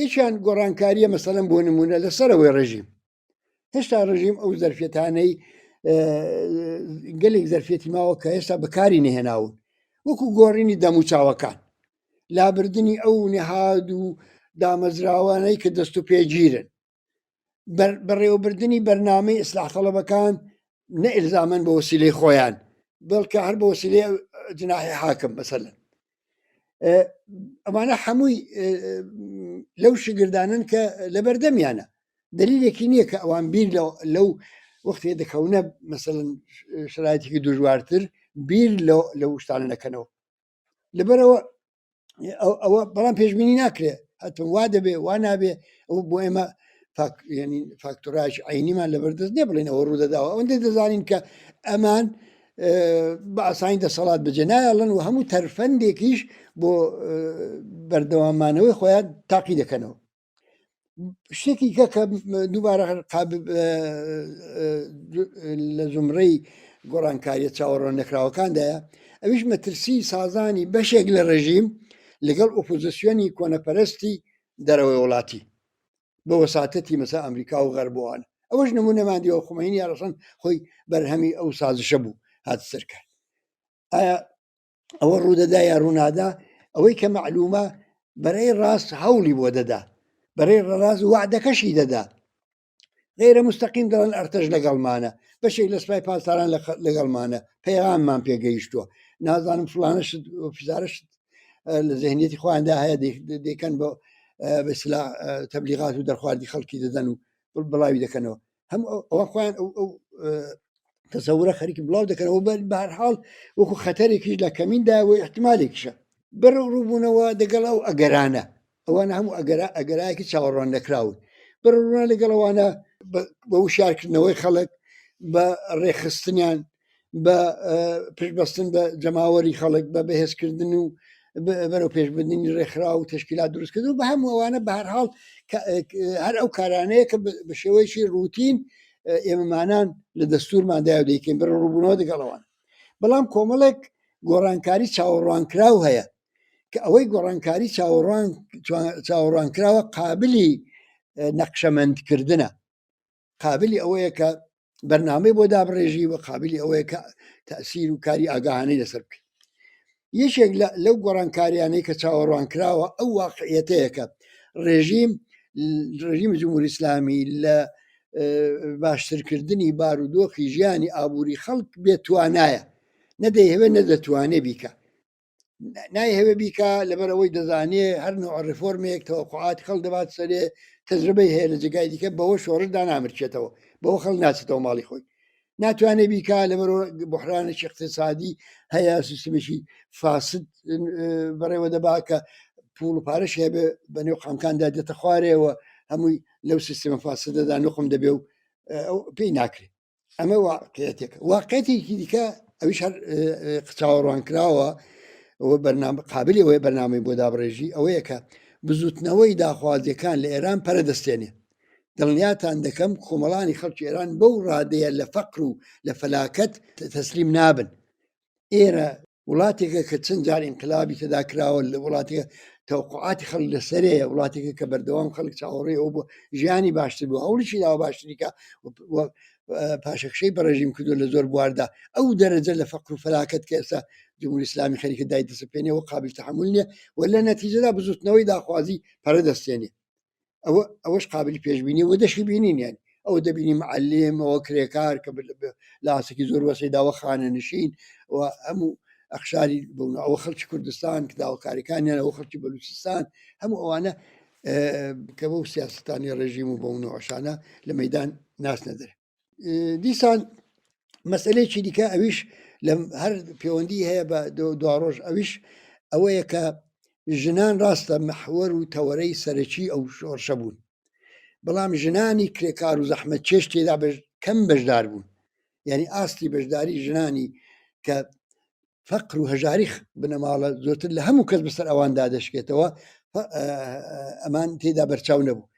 Speaker 4: یەکیان گۆڕانکاریە مەسەلەن بۆ نمونە لەسەرەوەی ڕژیم هێشتا ڕژیم ئەو زەرفێتانەی گەلێک زەرفێتی ماوە کە هێشتا بەکاری نهێناون وەکو گۆڕینی دەموچاوەکان لابردنی ئەو نهاد و دامەزراوانەی کە دەست و پێگیرن بەڕێوەبردنی بەرنامەی ئیسلاح تەڵەبەکان نە ئلزامەن بە وسیلەی خۆیان بەڵکە هەر بە وسیلەی جناحی حاکم مەسەلەن ئەمانە هەمووی لەو شگردانن کە لە بەردەمیانە دلیلێکی نییە کە ئەوان بیر لەو وەختێ دەکەونە مەسەن شرایەتێکی دژوارتر بیر لەو شتانە نەکەنەوە لەبەرەوە ئەوە بەڵام پێشبینی ناکرێ هەتم وا دەبێ وا نابێ ئەو بۆ ئێمە فاکتۆراش عینیمان لەبەردەست نیە بڵێن ئەوە ڕوودەداوە ئەوەندە دەزانین کە ئەمان بە ئاسانی دەسەڵات بەجێ نایەڵن و هەموو تەرفەندێکیش بۆ بەردەوامانەوەی خۆیان تاقی دەکەنەوە شتێکی کە کە دووبارە لە زمرەی گۆڕانکاریە چاوەڕوان نەکراوەکاندایە ئەویش مەترسی سازانی بەشێک لە ڕژیم لەگەڵ ئۆپۆزیسیۆنی کۆنەپەرستی دەرەوەی وڵاتی بە وەساتەتی مەسا ئەمریکا و غەربوان ئەوەش نمونەمان دیوە خومەینی یارەسەن خۆی بەرهەمی ئەو سازشە بوو هات سەرکار ئایا ئەوە ڕوودەدا یا ڕوونادا ئەوەی کە معلومە بەرەی ڕاست هەوڵی بۆ دەدا بەرەی ڕاست وعدەکەشی دەدا غیرە مستەقیم دەڵێن ئەرتەش لەگەڵمانە بەشێک لە سوپای پاسداران لەگەڵمانە پەیغاممان پێگەیشتووە نازانم فلانەشت فزارشت لە زهنیەتی خۆیاندا هەیە دەیکەن بۆ بەسلا تەبلیغات و دەرخواردی خەڵکی دەدەن و بڵاوی دەکەنەوە هەم ئەوە خۆیان ئەو ئەو. تەسەورە خەریکی بڵاو دەکەنەوە بە هەرحاڵ وەکو خەتەرێکیش لە کەمیندا و احتمالێکیشە بەرەو ڕووبوونەوە دەگەڵ ئەو ئەگەرانە ئەوانە هەموو ئەگەرا ئەگەرایەکی چاوەڕوان نەکراون بەرەوڕوونە لەگەڵ ئەوانە بە وشارکردنەوەی خەڵک بە ڕێکخستنیان بە پشتبەستن بە جەماوەری خەڵک بە بەهێزکردن و بەرەو پێشبردنی ڕێکخرا و تشکیلات دروستکردن و بە هەموو ئەوانە بە هەرحاڵ هەر ئەو کارانەیە کە بە شێوەیەکی ڕوتین ئێمەمانان لە دەستورماندا دەیکەین بەرە ڕووبوونەوە دەگەڵەوان بەڵام کۆمەڵێک گۆڕانکاری چاوەڕوانکراو هەیە کە ئەوەی گۆڕانکاری چاوەڕوان چاوەڕوانکراوە قابلی نەقشەمەندکردنە قابلی ئەوەیە کە بەرنامەی بۆ دابڕێژی و قابلی ئەوەیە کە تەسیر و کاری ئاگاهانەی لەسەر بکەیت یەکێک لەو گۆڕانکاریانەی کە چاوەڕوان کراوە ئەو واقعیەتەیە کە ڕێژیم ڕژیمی جمهوری ئیسلامی لە باشترکردنی بارودۆخی ژیانی ئابووری خەڵک بێتوانایە نەدەیهەوێت نەدەتوانێ بیکە نایهەوێ بیکا لەبەر ئەوەی دەزانێ هەر نوع ڕێفۆرمێک تەوەقعات خەڵک دەبات سەرێ تەجربەی هەیە لە جێگای دیکە بەوە شۆڕش دانامرچێتەوە بەوە خەڵک ناچێتەوە ماڵی خۆی ناتوانێ بیکا لەبەر بحرانێکی اقتصادی هەیە سیستمێکی فاسد بەڕێوە دەبا کە پوڵ و پارەش هەبێ بە نێو قامکاندا دێتە خوارێەوە هەمووی لەو سیستمە فاسدەدا نقم دەبێ و پێی ناکرێت ئەمە واقعەتێکە واقعەتێکی دیکە ئەویش هەر چاوەڕوان کراوە ئەوە بەرنامە قابلی ئەوەیە بەرنامەی بۆ دابڕێژی ئەوەیە کە بزوتنەوەی داخوازیەکان لە ئێران پەرە دەستێنێ دڵنیاتان دەکەم کۆمەڵانی خەڵکی ئێران بەو ڕادەیە لە فەقر و لە فەلاکەت تەسلیم نابن ئێرە وڵاتێکە کە چەند جار ئینقلابی تێدا کراوە لە وڵاتێک تەوقعاتی خەڵک لەسەرەیە وڵاتێکە کە بەردەوام خەڵک چاوەڕێ ئەو بۆ ژیانی باشتر بوو هەوڵیشی داوە باشتریکە پاشەکشەی بە ڕێژیم کردو لە زۆر بواردا ئەو دەرەجە لە فەقر و فەلاکەت کە ئێستا جمهوری ئیسلامی خەریکە دای دەسەپێنێ و قابل تەحمل نییە و لە نەتیجەدا بزوتنەوەی داخوازی پەرە دەستێنێ ئەوە ئەوەش قابلی پێشبینی و دەشی بینین یان ئەو دەبینی معلمەوە کرێکار کە لاسێکی زۆر وەسی داوە خانە نشین و هەموو ئەخشاری بوون ئەوە خەڵکی کوردستان کە داواکاریەکانیان ئەوە خەڵکی بەلوچستان هەموو ئەوانە کە بەو سیاستانی ڕێژیم و بەو نوعشانە لە مەدان ناسنە دەرێ دیسان مەسلەیەکی دیکە ئەویش لە هەر پەیوەندی هەیە بە دواڕۆژ ئەویش ئەوەیە کە ژنان ڕاستە محوەر و تەوەرەی سەرەکی ئەو شۆڕشە بوون بەڵام ژنانی کرێکار و زەحمەت چێش تێدا کەم بەشدار بوون یعنی ئاستی بەشداری ژنانی کە فەقر و هەژاری بنەماڵە زۆرتر لە هەموو کەس بەسەر ئەواندا دەشکێتەوە ئەمان تێدا بەرچاو نەبوو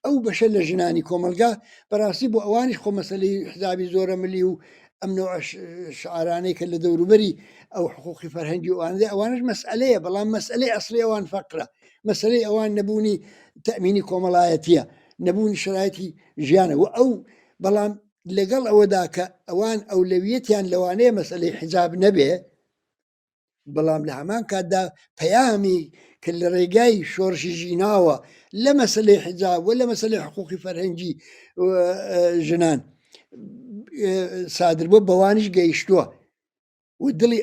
Speaker 4: ئەو بەشە لە ژنانی کۆمەلگا بەڕاستی بۆ ئەوانیش خۆ مەسلەی حزابی زۆرە ملی و ئەم نوع شعرانەی کە لە دەوروبەری ئەو حقوقی فەرهەنگی ئەوانە ئەوانش مەسئلەیە بەڵام مەسئلەی ئەسلی ئەوان فەقرە مەسلەی ئەوان نەبوونی تەمینی کۆمەڵایەتیە نەبوونی شرایەتی ژیانە و ئەو بەڵام لەگەڵ ئەوەدا کە ئەوان ئەولەویەتیان لەوانەیە مەسەلەی حیجاب نەبێ بەڵام لە هەمان کاتدا پەیامی کە لە ڕێگای شۆڕشی ژیناوە لە مەسلەی حیجاب و لە مەسلەی حقوقی فەرهەنگی ژنان سادر بۆ بەوانیش گەیشتووە و دڵی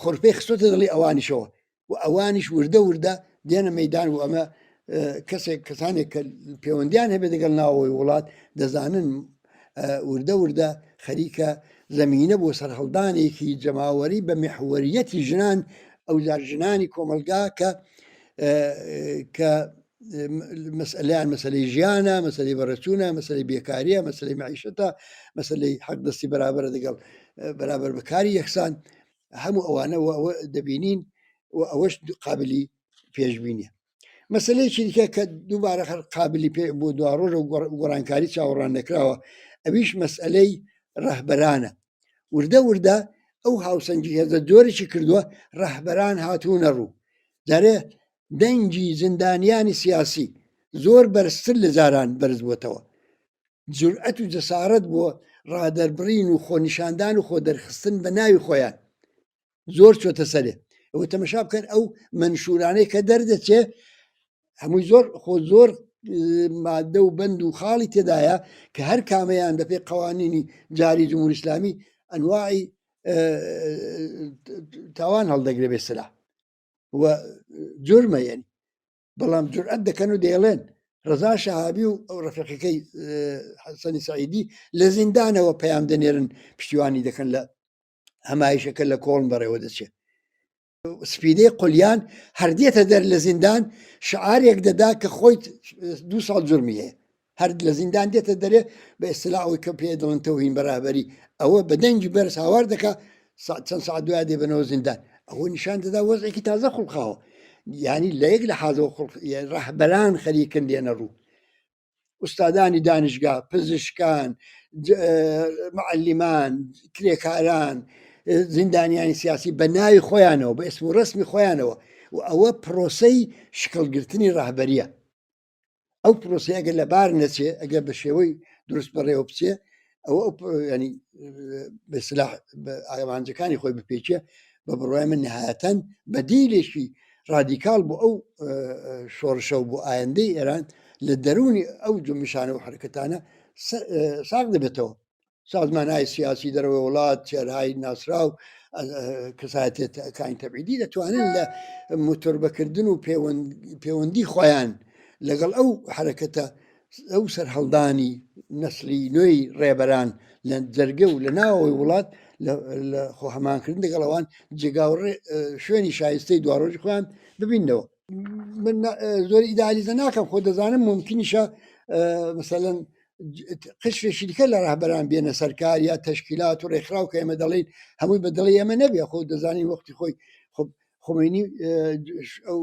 Speaker 4: خۆرپەی خستۆتە دڵی ئەوانیشەوە و ئەوانیش وردە وردە دێنە مەدان و ئەمە کەسێک کەسانێک کە پەیوەندیان هەبێت دەگەڵ ناوەوەی وڵات دەزانن وردە وردە خەریکە زمینە بۆ سەرهەڵدانێکی جەماوەری بە میحوەریەتی ژنان ئەوجار ژنانی کۆمەلگا کە کە مەسئلەیان مەسلەی ژیانە مەسلەی بەڕێچوونە مەسلەی بێکاریە مەسلەی معیشەتە مەسلەی حەق دەستی بەرابەرە دەگەڵ بەرابەر بەکاری یەکسان هەموو ئەوانە ئەوە دەبینین و ئەوەش قابلی پێشبینیە مەسلەیەکی دیکە کە دووبارە هەر قابلی پێ بۆ دواڕۆژ و گۆڕانکاری چاوەڕان نەکراوە ئەویش مەسئلەی ڕەهبەرانە وردە وردە ئەو هاوسەنگی هێزە جۆرێکی کردووە ڕەهبەران هاتوونە ڕوو جارێ دەنگی زیندانیانی سیاسی زۆر بەرزتر لە جاران بەرز بووەتەوە. جورئەت و جەسارەت بۆ ڕادەربڕین و خۆنیشاندان و خۆدەرخستن بە ناوی خۆیان زۆر چۆتە سەرێ. ئەوە تەمەشا بکەن ئەو مەنشورانەی کە دەردەچێ هەمووی زۆر خۆ زۆر مادە و بەند و خاڵی تێدایە کە هەر کامەیان بەپێی قوانینی جاری جمهوری ئیسلامی ئەنواعی تاوان هەڵدەگرێ بێ سلاح و جرمە یعنی بەڵام جورئەت دەکەن و دەیڵێن ڕەزا شەهابی و ئەو ڕەفیقەکەی حەسەنی سەعیدی لە زیندانەوە پەیام دەنێرن پشتیوانی دەکەن لە هەمایشەکە لە کۆڵن بەڕێوە دەچێت. سپیدەی قولیان هەر دێتە دەر لە زیندان شعارێک دەدا کە خۆی دو ساڵ جرمی هەیە هەر لە زیندان دێتە دەرێ بە ئێستلا ئەوەی کە پێ دڵن تەوهین بەرابەری ئەوە بە دەنگی بەرز هاوار دەکا چەند ساعت دوای دێبنەوە زیندان ئەوە نیشان دەدا وەزعێکی تازە خوڵقاوە یعنی لە یەک لە حازەوە خوڵق ڕەهبەران خەریکن دێنە ڕوو ئوستادانی دانشگا، پزیشکان، معەلیمان، کرێکاران، زیندانیانی سیاسی بە ناوی خۆیانەوە بە ئیسم و ڕسمی خۆیانەوە و ئەوە پرۆسەی شکڵگرتنی ڕەهبەریە ئەو پرۆسەیە ئەگەر لە بار نەچێ ئەگەر بە شێوەی دروست بەڕێوە بچێ ئەوە ینی بە سلاح ئامانجەکانی خۆی بپێچێ بە بڕای من نهایەتەن بەدیلێکی ڕادیکاڵ بۆ ئەو شۆڕشە و بۆ ئایندەی ئێران لە دەرونی ئەو جنبشانە و حرکەتانە ساغ دەبێتەوە سازمانهای سیاسی دەرەوەی وڵات چێرهای ناسراو کەسایەتەکانی تەبعیدی دەتوانن لە موتۆربەکردن و پەیوەندی خۆیان لەگەڵ ئەو حرەکەتە ئەو سەرهەڵدانی نەسلی نوێی ڕێبەران لە جەرگە و لە ناوەوەی وڵات لە خۆ هەمانکردن لەگەڵ ئەوان جێگا و شوێنی شایستەی دواڕۆژی خۆیان ببینەوە. من زۆر ئیدالیزە ناکەم خۆ دەزانم ممکنیشە مثلەن قشرێکی دیکە لە ڕەهبەران بێنە سەرکار یا تەشکیلات و ڕێکخراو کە ئێمە دەڵێین هەمووی بە دڵی ئێمە نەبێ خۆ دەزانین وەختی خۆی خۆ خومەینی ئەو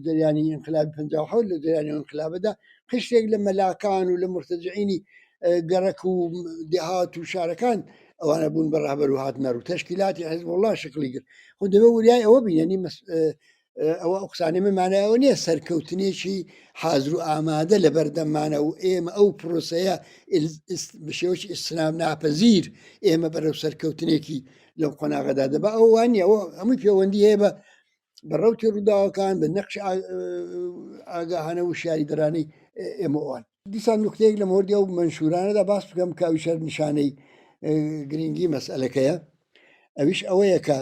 Speaker 4: جەریانی ئینقلابی 57 لە جەریانی ئینقلابەدا قشتێک لە مەلاکان و لە مرتەجعینی گەڕەک و دێهات و شارەکان ئەوانە بوون بە ڕابەر و هاتنە ڕوو تەشکیلاتی حزب الله شکلی گرت خۆ دەبێ وریای ئەوە بین یعنی ئەوە ئەو قسانەی من مانای ئەوە نییە سەرکەوتنێکی حازر و ئامادە لە بەردەممانە و ئێمە ئەو پرۆسەیە بە شێوەیەکی ئیستناب ناپەزیر ئێمە بەرەو سەرکەوتنێکی لەو قۆناغەدا دەبا ئەو وانە ئەوە هەمووی پەیوەندی هەیە بە بە ڕەوتی ڕووداوەکان بە نەقش ئاگاهانە وشیاری دەرانی ئێمە ئەوان دیسان نوکتەیەک لە مۆردی ئەو مەنشورانەدا باس بکەم کە ئەویش هەر نیشانەی گرنگی مەسئلەکەیە ئەویش ئەوەیە کە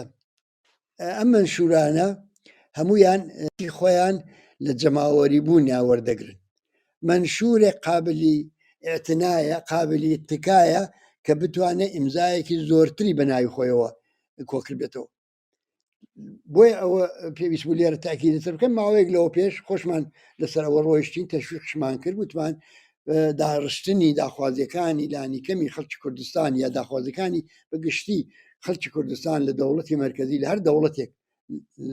Speaker 4: ئەم مەنشورانە هەمویان خۆیان لە جەماوەری بوونیان وەردەگرن مەنشورێک قابلی ئیعتنایە، قابلی تکایە کە بتوانێت ئیمزایەکی زۆرتری بە ناوی خۆیەوە کۆکردبێتەوە. بۆیە ئەوە پێویست بوو لێرە تاکیدی تر بکەم ماوەیەک لەوە پێش خۆشمان لەسەر ئەوە ڕۆیشتین تەشویقشمان کرد وتمان داڕشتنی داخوازیەکانی لانی کەمی خەڵکی کوردستان یا داخوازیەکانی بە گشتی خەڵکی کوردستان لە دەوڵەتی مەرکەزی لە هەر دەوڵەتێک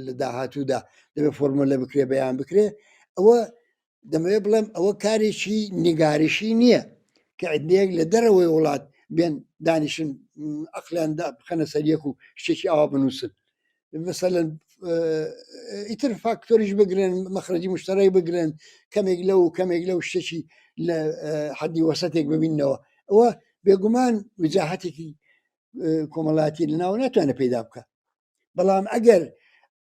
Speaker 4: لە داهاتوودا دەبێت فۆرمۆلە بکرێ بەیان بکرێ ئەوە دەمەوێت بڵێم ئەوە کارێکی نیگارشی نییە کە عدەیەک لە دەرەوەی وڵات بێن دانیشن ئەقلیان بخەنە سەر یەک و شتێکی ئاوا بنووسن مثلەن ئیتر فاکتۆریش بگرن مەخرەجی مشتەرەی بگرن کەمێک لەو کەمێک لەو شتێکی لە حەدی وەسەتێک ببینەوە ئەوە بێگومان وجاهەتێکی کۆمەڵاتی لەناو ناتوانێت پەیدا بکە بەڵام ئەگەر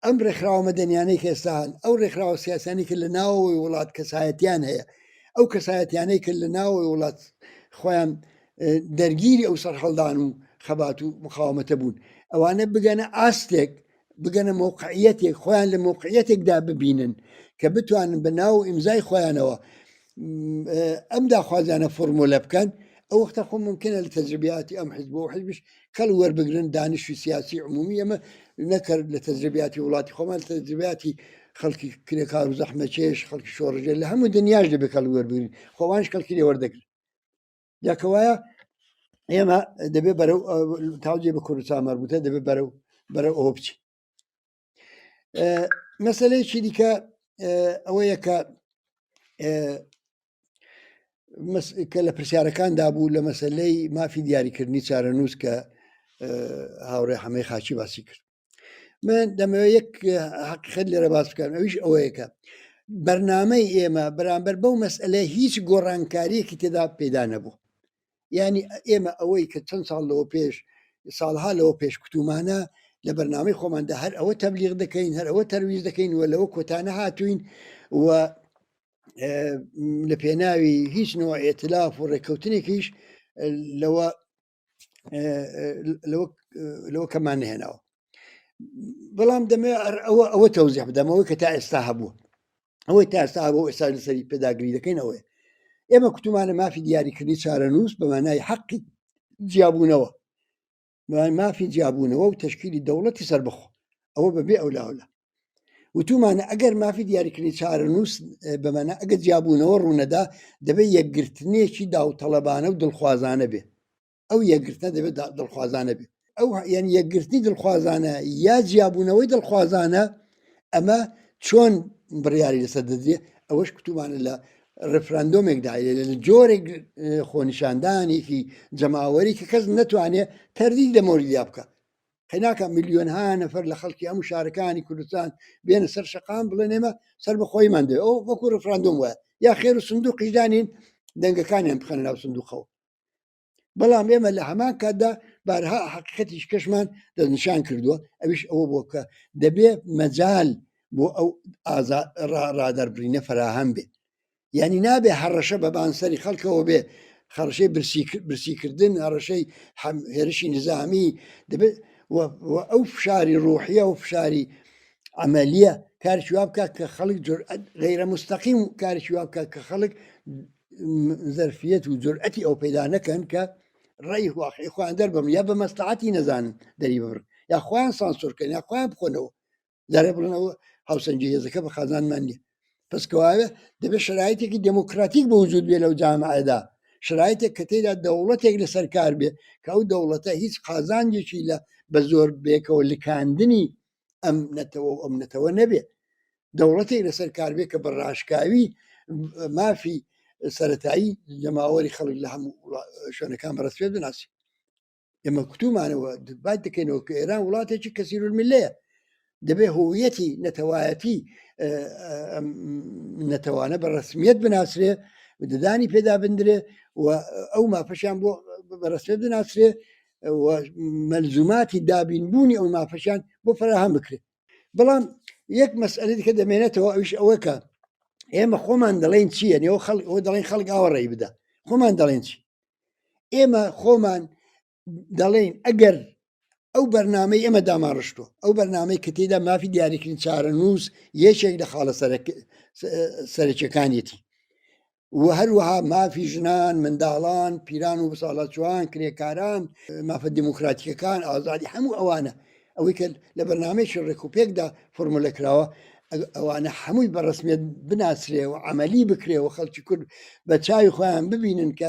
Speaker 4: ئەم ڕێکخراوە مەدەنیانەی کە ئێستا هەن، ئەو ڕێکخراوە سیاسیانەی کە لە ناوەوەی وڵات کەسایەتیان هەیە، ئەو کەسایەتیانەی کە لە ناوەوەی وڵات خۆیان دەرگیری ئەو سەرهەڵدان و خەبات و مقاومەتە بوون، ئەوانە بگەنە ئاستێک، بگەنە مەوقعیەتێک، خۆیان لە مەوقعیەتێکدا ببینن کە بتوانن بە ناو و ئیمزای خۆیانەوە ئەم داخوازیانە فۆرمۆلە بکەن، ئەو وەختە خۆ ممکنە لە تەجربیاتی ئەم حزب و حزبش کەڵ وەربگرن دانشی سیاسی عمومی ئەمە نەکرد لە تەجربیاتی وڵاتی خۆمان تەجربیاتی خەڵکی کرێکار و زەحمەچێش خەڵکی شۆڕژێر لە هەموو دنیاش دەبێت کەڵ وەربگرن خۆوانش کەڵکی لێ وەردەگرن یاکەوایە ئێمە دەبێ بەرەو تاوجێ بە کوردستان مەربوتە دەبێ بەرەو بەرەو ئەوە بچین مەسلەیەکی دیکە ئەوەیە کە کە لە پرسیارەکاندا بوو لە مەسلەی مافی دیاریکردنی چارەنووس کە هاوڕێ حەمەی خاچی باسی کرد من دەمەوێت یەک حقیقت لێرە باس بکەم ئەویش ئەوەیەکە بەرنامەی ئێمە بەرامبەر بەو مەسئلە هیچ گۆڕانکاریەکی تێدا پەیدا نەبوو یعنی ئێمە ئەوەی کە چەند ساڵ لەوە پێش ساڵها لەوە پێش کوتومانە لە بەرنامەی خۆماندا هەر ئەوە تەبلیغ دەکەین هەر ئەوە تەرویج دەکەین و لەوە کۆتا نەهاتوین و لە پێناوی هیچ نوع ئێتلاف و ڕێککەوتنێکیش لەوە لەوە کەمان نهێناوە بەڵام دەمێ ئەوە ئەوە تەوزیح بدەمەوە کە تا ئێستا هەبوو. ئەوەی تا ئێستا بۆ ئێستا لەسەری پێداگری دەکەین ئەوەیە ئێمە کوتومانە مافی دیاریکردنی چارەنووس بە مانای حەقی جیابوونەوە مافی جیابوونەوە و تەشکیلی دەوڵەتی سەربەخۆ ئەوە بەبێ ئەولاولا وتومانە ئەگەر مافی دیاریکردنی چارەنووس بەمانە ئەگەر جیابوونەوە ڕوونەدا دەبێت یەکگرتنێکی داوتەڵەبانە و دڵخوازانە بێ ئەو یەکگرتنە دەبێت دڵخوازانە بێت ئەو یان یەکگرتنی دڵخوازانە یا جیابوونەوەی دڵخوازانە ئەمە چۆن بڕیاری لەسەر دەدرێ ئەوەش کوتومانە لە ڕفراندۆمێکدا لە جۆرێک خۆنیشاندانێکی جەماوەری کە کەس نەتوانێت تەردید لە مۆریدیا بکە قەیناکە ملیۆنها نەفەر لە خەڵکی هەموو شارەکانی کوردستان بێنە سەر شەقام بڵێن ئێمە سەر بەخۆیمان دەوێت ئەو وەکو ڕفراندۆم وایە یا خێر و سندوقیش دانین دەنگەکانیان بخەنە ناو سندوقەوە بەڵام ئێمە لە هەمان کاتدا بارها حقیقەتیش کەشمان دەستنیشان کردووە ئەویش ئەوە بۆ کە دەبێ مەجال بۆ ئەو ڕادەربڕینە فەراهەم بێ یعنی نابێ هەڕەشە بە بانسەری خەڵکەوە بێ خەڕشەی برسیکردن هەڕەشەی هێرشی نظامی دەبێت ئەو فشاری ڕوحیە و فشاری عملیە کارێکی وا بکات کە خەڵک جورئەت غیرە مستەقیم کارێکی وا بکات کە خەڵک زەرفیەت و جورئەتی ئەو پەیدا نەکەن کە ڕێی واقعی خۆیان دەربم یا بە مەسلحەتی نەزانن دەری ببڕن یا خۆیان سانسۆرکەن یا خۆیان بخۆنەوە جارێ بڵێنەوە هاوسەنگی هێزەکە بە خازانمان نییە پس کەوایە دەبێت شرایطێکی دێموکراتیک بە وجود بێ لەو جامعەدا شرایطێک کە تێدا دەوڵەتێک لەسەر کار بێ کە ئەو دەوڵەتە هیچ قازانجێکی لە بە زۆر بێکەوە لکاندنی ئەم نەتەوە و ئەم نەتەوە نەبێ دەوڵەتێک لەسەر کار بێ کە بە ڕاشکاوی مافی سەتایی جەماوەری خەڵک لە هەموو شوێنەکان بەڕسپێت بناسی ئێمە کوتومانەوە دووپات دەکەینەوە کە ئێران وڵاتێکی کەسیرولمیلەیە دەبێ هویەتی نەتەوایەتی نەتەوانە بە ڕسمیت بناسرێ ددانی پێدا بندرێ و ئەو مافەشیان بۆ بە ڕسمیت بناسرێ و مەلزوماتی دابینبوونی ئەو مافەشیان بۆ فراهەم بکرێت بەڵام یەک مەسئلە دیکە دەمێنێتەوە ئەوش ئەوە کە ئێمە خۆمان دەڵێن چییە نێو خەڵک ئەوە دەڵێن خەڵک ئاوە ڕێی بدە خۆمان دەڵێن چی ئێمە خۆمان دەڵێن ئەگەر ئەو بەرنمەی ئێمە داماڕشتوە ئەو بەرنمەی کە تێدا مافی دیاریکردن چارەنووس یەکێک لە خاڵە سەرەکیەکانیەتی و هەروەها مافی ژنان، منداڵان، پیران و بەساڵاچووان، کرێکاران، مافە دیموکراتیکەکان، ئازادی هەموو ئەوانە ئەوەی کە لە بەرنامەیەکی ڕێکوپێکدا فۆرمولە کراوە ئەوانە هەمووی بە ڕسمیت بناسرێ و عملی بکرێ و خەڵکی کورد بە چاوی خۆیان ببینن کە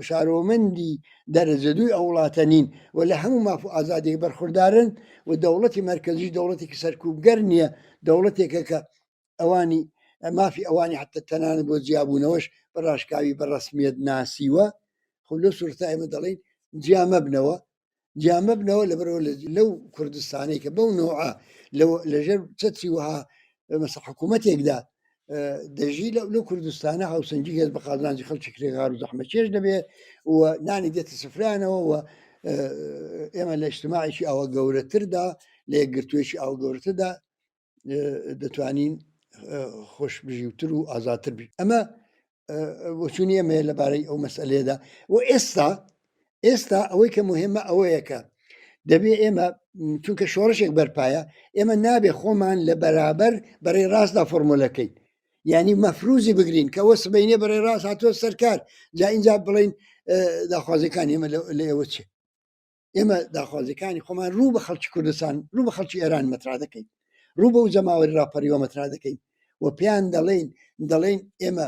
Speaker 4: شارۆمەندی دەرەجە دووی ئەو وڵاتە نین و لە هەموو ماف و ئازادیەک بەرخوردارن و دەوڵەتی مەرکەزیش دەوڵەتێکی سەرکوبگەر نییە دەوڵەتێکە کە ئەوانی مافی ئەوانی حتا تەنانەت بۆ جیابوونەوەش بە ڕاشکاوی بە ڕسمیت ناسیوە خۆ لەو سورەتە ئێمە دەڵێین جیا مەبنەوە جیا مەبنەوە لەبەرەوە لەو کوردستانەی کە بەو نەوعە لەژێر چەتری وەها مەسە حکوومەتێکدا دەژی لەو کوردستانە هاوسەنگی هێز بە قازانجی خەڵکی کرێکار و زەحمەتکێش دەبێ و نانی دێتە سفرانەوە و ئێمە لە ئیجتماعێکی ئاوە گەورەتردا لە یەکگرتوویەکی ئاوە گەورەتردا دەتوانین خۆش بژیوتر و ئازادتر بین ئەمە بۆچوونی ئەمەیە لەبارەی ئەو مەسئلەیەدا و ئێستا ئێستا ئەوەی کە مهمە ئەوەیە کە دەبێ ئێمە چونکە شۆڕشێک بەرپایە ئێمە نابێ خۆمان لە بەرابەر بەڕێ ڕاستدا فۆرمۆلەکەین یعنی مەفروزی بگرین کە ئەوە سبینێ بەڕێ ڕاست هاتووە سەرکار جا اینجا بڵین داخوازیەکان ئێمە لە ئێوە چێ ئێمە داخوازیەکانی خۆمان ڕوو بە خەڵکی کوردستان ڕوو بە خەڵکی ئێران مەترا دەکەین ڕوو بەو جەماوەری ڕاپەریوە مەترا دەکەین و پێیان دەڵێین دەڵێین ئێمە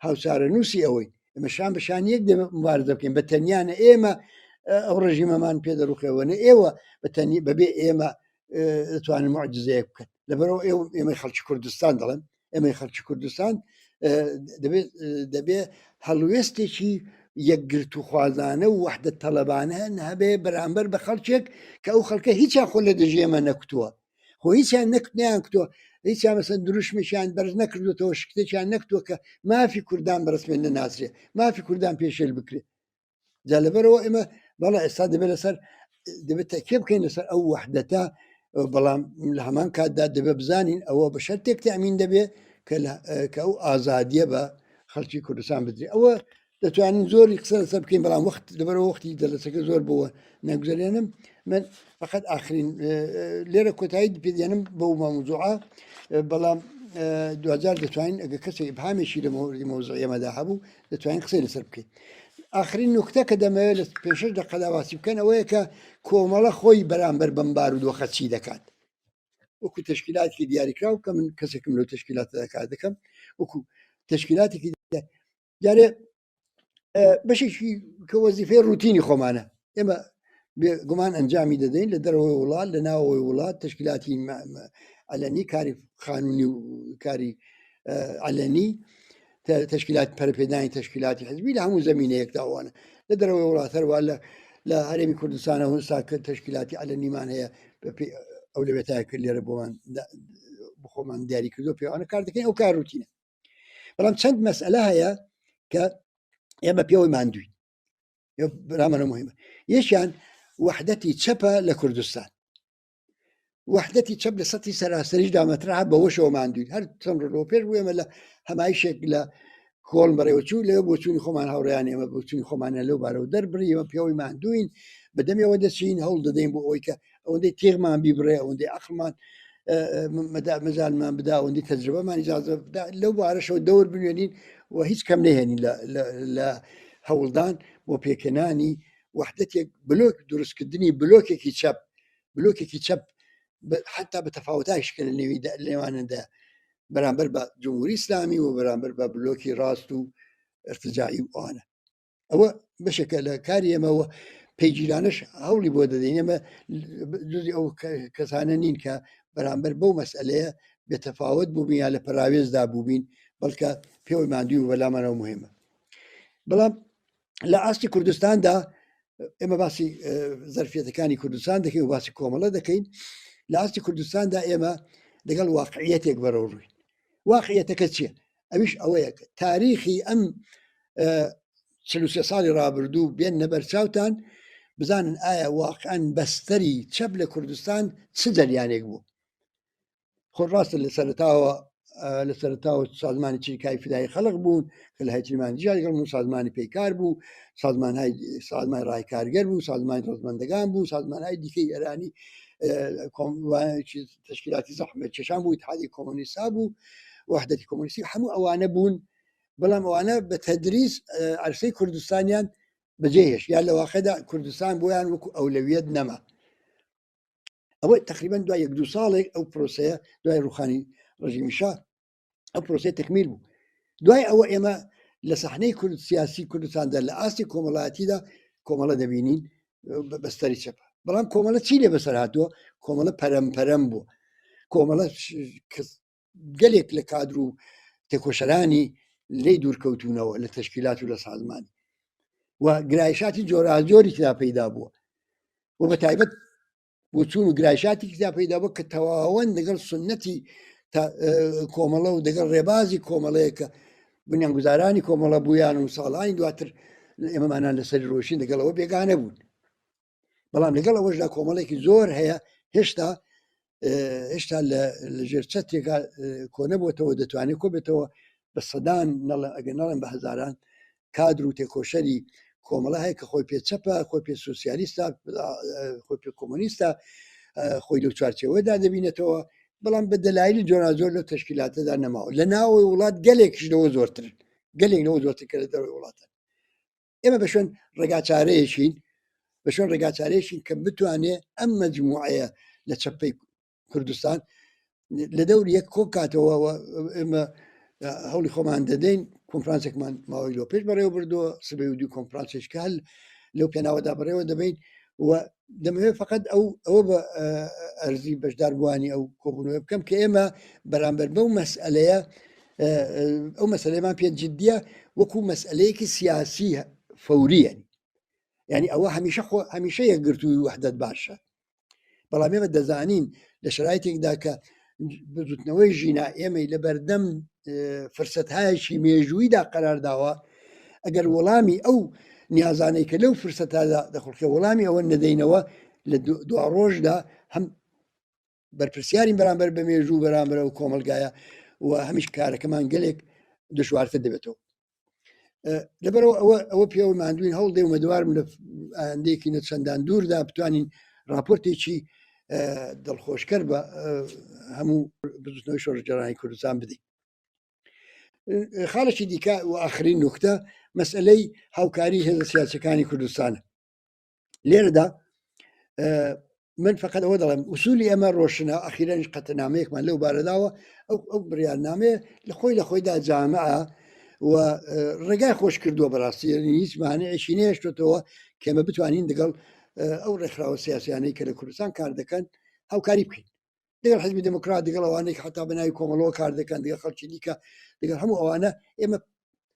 Speaker 4: هاوچارەنووسی ئەوەین ئێمە شان بە شان یەک دەبێت مبارزە بکەین بە تەنیانە ئێمە ئەو ڕژیمەمان پێ دەڕوخێەوە نە ئێوە بە تەنی بەبێ ئێمە دەتوانن معجزەیەک بکەن لەبەرەوە ئێوە ئێمەی خەڵکی کوردستان دەڵێن ئێمەی خەڵکی کوردستان دەبێت دەبێ هەڵوێستێکی یەکگرتوخوازانە و وەحدە تەلەبانە هەبێ بەرامبەر بە خەڵکێک کە ئەو خەڵکە هیچیان خۆ لە دژی ئێمە نەکوتووە خۆ هیچیان نەکوتنیان کوتووە هیچیان مەسەن دروشمێکیان بەرز نەکردوێتەوە شکتێکیان نەکتووە کە مافی کوردان بەرسمێن نەناسرێ مافی کوردان پێشێل بکرێ جا لەبەرەوە ئێمە بەڵێ ئێستا دەبێت لەسەر دەبێت تەکیە بکەین لەسەر ئەو وەحدەتە بەڵام لە هەمان کاتدا دەبێت بزانین ئەوە بە شەرتێک تەمین دەبێت کە ئەو ئازادیە بە خەڵکی کوردستان بدرێت ئەوە دەتوانین زۆری قسە لەسەر بکەین بەڵام وەخت لەبەرەوە وەختی جەلەسەکە زۆر بووە نەگوزەرێنم من فقط ئاخرین لێرە کۆتایی پێدێنم بەو مەوزوعە بەڵام دوجار دەتوانین ئەگە کەسێک ئیبهامێکی لە مۆری مەوزوعی ئێمەدا هەبوو دەتوانین قسەی لەسەر بکەین. ئاخرین نوکتە کە دەمەوێت لە پێشش دەقەدا باسی بکەن ئەوەیە کە کۆمەڵە خۆی بەرامبەر بەم بارودۆخە چی دەکات وەکو تەشکیلاتێکی دیاریکراو کە من کەسێکم لەو تەشکیلاتەدا کار دەکەم وەکو تەشکیلاتێکی دیارێ بەشێکی کە وەزیفەی ڕوتینی خۆمانە ئێمە گومان ئەنجامی دەدەین لە دەرەوەی وڵات لە ناوەوەی وڵات تەشکیلاتی علەنی کاری قانونی و کاری علەنی تەشکیلات پەرپێدانی تەشکیلاتی حزبی لە هەموو زمینەیەکداوانە لە دەرەوەی وڵات هەروە لە لە هەرێمی کوردستانە هەستا کە تەشکیلاتی علەنیمان هەیە ئەو لەوێتای کرد لێرە بۆمان بخۆمان دیاری کردو پێوانە کار دەکەین ئەو کار روتینە بەڵام چەند مەسئلە هەیە کە ئێمە پێوەی ماندوین برامەە مهمە یەکیان وەحدەتی چەپە لە کوردستان وەحدەتی چەپ لە سەتی سەراسەریش دامەترا بەوەشەوە ماندوین هەر چەند ڕۆ پێش بوو ئێمە لە هەمایشێک لە کۆڵ بەڕێوەچوو لەوێ بۆچوونی خۆمان هاوڕیان ئێمە بۆچوونی خۆمانە لەو بارەوە دەربڕی ئێمە پێوەی ماندوین بەدەمەوە دەچین هەوڵ دەدەین بۆ ئەوەی کە ئەوەندەی تێغمان بیبڕێ ئەوەندەی عقلمان مەجالمان بدا ئەوەندەی تەجربەمان ئیجازە بدا لەو بارەشەوە دەور بنوێنین و هیچ کەم نەهێنین لە هەوڵدان بۆ پێکهێنانی وەحدەتێک بلۆک دروستکردنی بلۆکێکی چەپ بلۆکێکی چەپ حتا بە تەفاوتایش کە لە نێوی لێوانەدا بەرامبەر بە جمهوری ئیسلامی و بەرامبەر بە بلۆکی ڕاست و ارتجاعی و ئەوانە ئەوە بەشێکە لە کاری ئێمەوە پەیگیرانەش هەوڵی بۆ دەدەین ئێمە جزی ئەو کەسانە نین کە بەرامبەر بەو مەسئلەیە بێتەفاوت بووبین یا لە پەراوێزدا بووبین بەڵکە پێوەی ماندووی و بەلامانەوە مهمە بەڵام لە ئاستی کوردستاندا ئێمە باسی زەرفیەتەکانی کوردستان دەکەین و باسی کۆمەڵە دەکەین لە ئاستی کوردستاندا ئێمە لەگەڵ واقعیەتێک بەرەو ڕووین واقعیەتەکە چییە ئەویش ئەوەیە کە تاریخی ئەم 43 ساڵی ڕابردوو بێن نەبەرچاوتان بزانن ئایا واقعا بەستەری چەپ لە کوردستان چ جەریانێک بوو خۆ ڕاستە لە سەرتاوە لە سەرتاوە سازمانی چریکای فدای خەڵک بوون کە لە هەیتریمان جیا لەگەڵ بوون سازمانی پەیکار بوو سازمانهای سازمانی ڕای کارگەر بوو سازمانی ڕزمەندەکان بوو سازمانهای دیکەی ئێرانی تەشکیلاتی زەحمەت کێشان بوو اتحادی کۆمۆنیستا بوو وحدەتی کۆمۆنیستی هەموو ئەوانە بوون بەڵام ئەوانە بە تەدریس عرسەی کوردستانیان بەجێهێش یا لە واقعدا کوردستان بۆیان وەکو ئەولەویەت نەما ئەوە تقریبا دوای یەک دوو ساڵێک ئەو پرۆسەیە دوای ڕوخانی ڕژیمی شا ئەو پرۆسەی تەکمیل بوو دوای ئەوە ئێمە لە سەحنەی کورد سیاسی کوردستاندا لە ئاستی کۆمەڵایەتیدا کۆمەڵە دەبینین بەستەری چەپە بەڵام کۆمەڵە چی لێ بەسەر هاتووە کۆمەڵە پەرەم پەرەم بوو کۆمەڵە گەلێک لە کادر و تێکۆشەرانی لێی دوورکەوتونەوە لە تەشکیلات و لە سازمانی و گرایشاتی جۆراجۆری تیا پەیدا بووە و بە تایبەت بۆچوون و گرایشاتی تیا پەیدا بووە کە تەواوەن لەگەڵ سنەتی کۆمەڵە و دەگەڵ ڕێبازی کۆمەڵەیە کە بنیانگوزارانی کۆمەڵە بوویان و ساڵانی دواتر ئێمەمانان لەسەری ڕۆشین لەگەڵەوە بێگانە بوون بەڵام لەگەڵ ئەوەشدا کۆمەڵێکی زۆر هەیە هێشتا هێشتا لە ژێر چەتێکا کۆنەبووتەوە دەتوانێت کۆبێتەوە بە سەدان نەڵێ ئەگەر نەڵێن بە هەزاران کادر و تێکۆشەری کۆمەڵە هەیە کە خۆی پێ چەپە خۆی پێ سوسیالیستە خۆی پێ کۆمۆنیستە خۆی لەو چوارچێوەدا دەبینێتەوە بەڵام بە دەلایلی جۆراجۆر لەو تەشکیلاتەدا نەماوە لە ناوەوەی وڵات گەلێکش لەوە زۆرترن گەلێک لەوە زۆرتر کە لە دەرەوەی وڵاتن ئێمە بە شوێن ڕێگاچارەیەکین بە شوێن ڕێگاچارەیەکین کە بتوانێ ئەم مەجموعەیە لە چەپەی کوردستان لە دەور یەک کۆکاتەوە ئێمە هەوڵی خۆمان دەدەین کۆنفرانسێکمان ماوەی لۆ پێش بەڕێوە بردووە سبەی و دوو کۆنفرانسێک کە هەل لەو پێناوەدا بەڕێوە دەبین و دەمەوێت فقط ئەو ئەوە بە ئەرزی بەشداربووانی ئەو کۆبوونەوە بکەم کە ئێمە بەرامبەر بەو مەسئلەیە ئەو مەسلەمان پێ جددیە وەکو مەسئلەیەکی سیاسی فەوریە یعنی ئەوە هەمیشە خۆ هەمیشە یەکگرتووی وەحدەت باشە بەڵام ئێمە دەزانین لە شرایتێکدا کە بزوتنەوەی ژینا ئێمەی لە بەردەم فرسەتهایەکی مێژوویدا قەرار داوە ئەگەر وەڵامی ئەو نیازانەی کە لەو فرسەتادا دەخڵکە وەڵامی ئەوە نەدەینەوە لە دوا ڕۆژدا هەم بەرپرسیارین بەرامبەر بە مێژوو بەرامبەر ئەو کۆمەلگایە و هەمیش کارەکەمان گەلێک دشوارتر دەبێتەوە لەبەرەوە ئەوە ئەوە پێوە ماندوین هەوڵ دێ ومەدوارم لە ئایندەیەکی نە چەندان دووردا بتوانین راپۆرتێکی دڵخۆشکەر بە هەموو بزوتنەوەی شۆڕشگێڕانی کوردستان بدەین. خاڵێکی دیکە و ئاخرین نوکتە مەسئلەی هاوکاری هێزە سیاسەکانی کوردستانە. لێرەدا من فقط ئەوە دەڵێم ئوسولی ئەمە ڕۆشنە ئەخیرەنیش قەتەنامەیەکمان لەو بارەداوە ئەو ئەو بڕیارنامەیە لە خۆی لە خۆیدا جامعە و ڕێگای خۆش کردووە بەڕاستی هیچ مانعێکی نێشتێتەوە کە ئێمە بتوانین دەگەڵ ئەو ڕێکخراوە سیاسیانەی کە لە کوردستان کار دەکەن هاوکاری بکەین دەگەڵ حزبی دموکرات دەگەڵ ئەوانەی حتا بە ناوی کۆمەڵەوە کار دەکەن دەگەڵ خەڵکی دیکە دەگەڵ هەموو ئەوانە ئێمە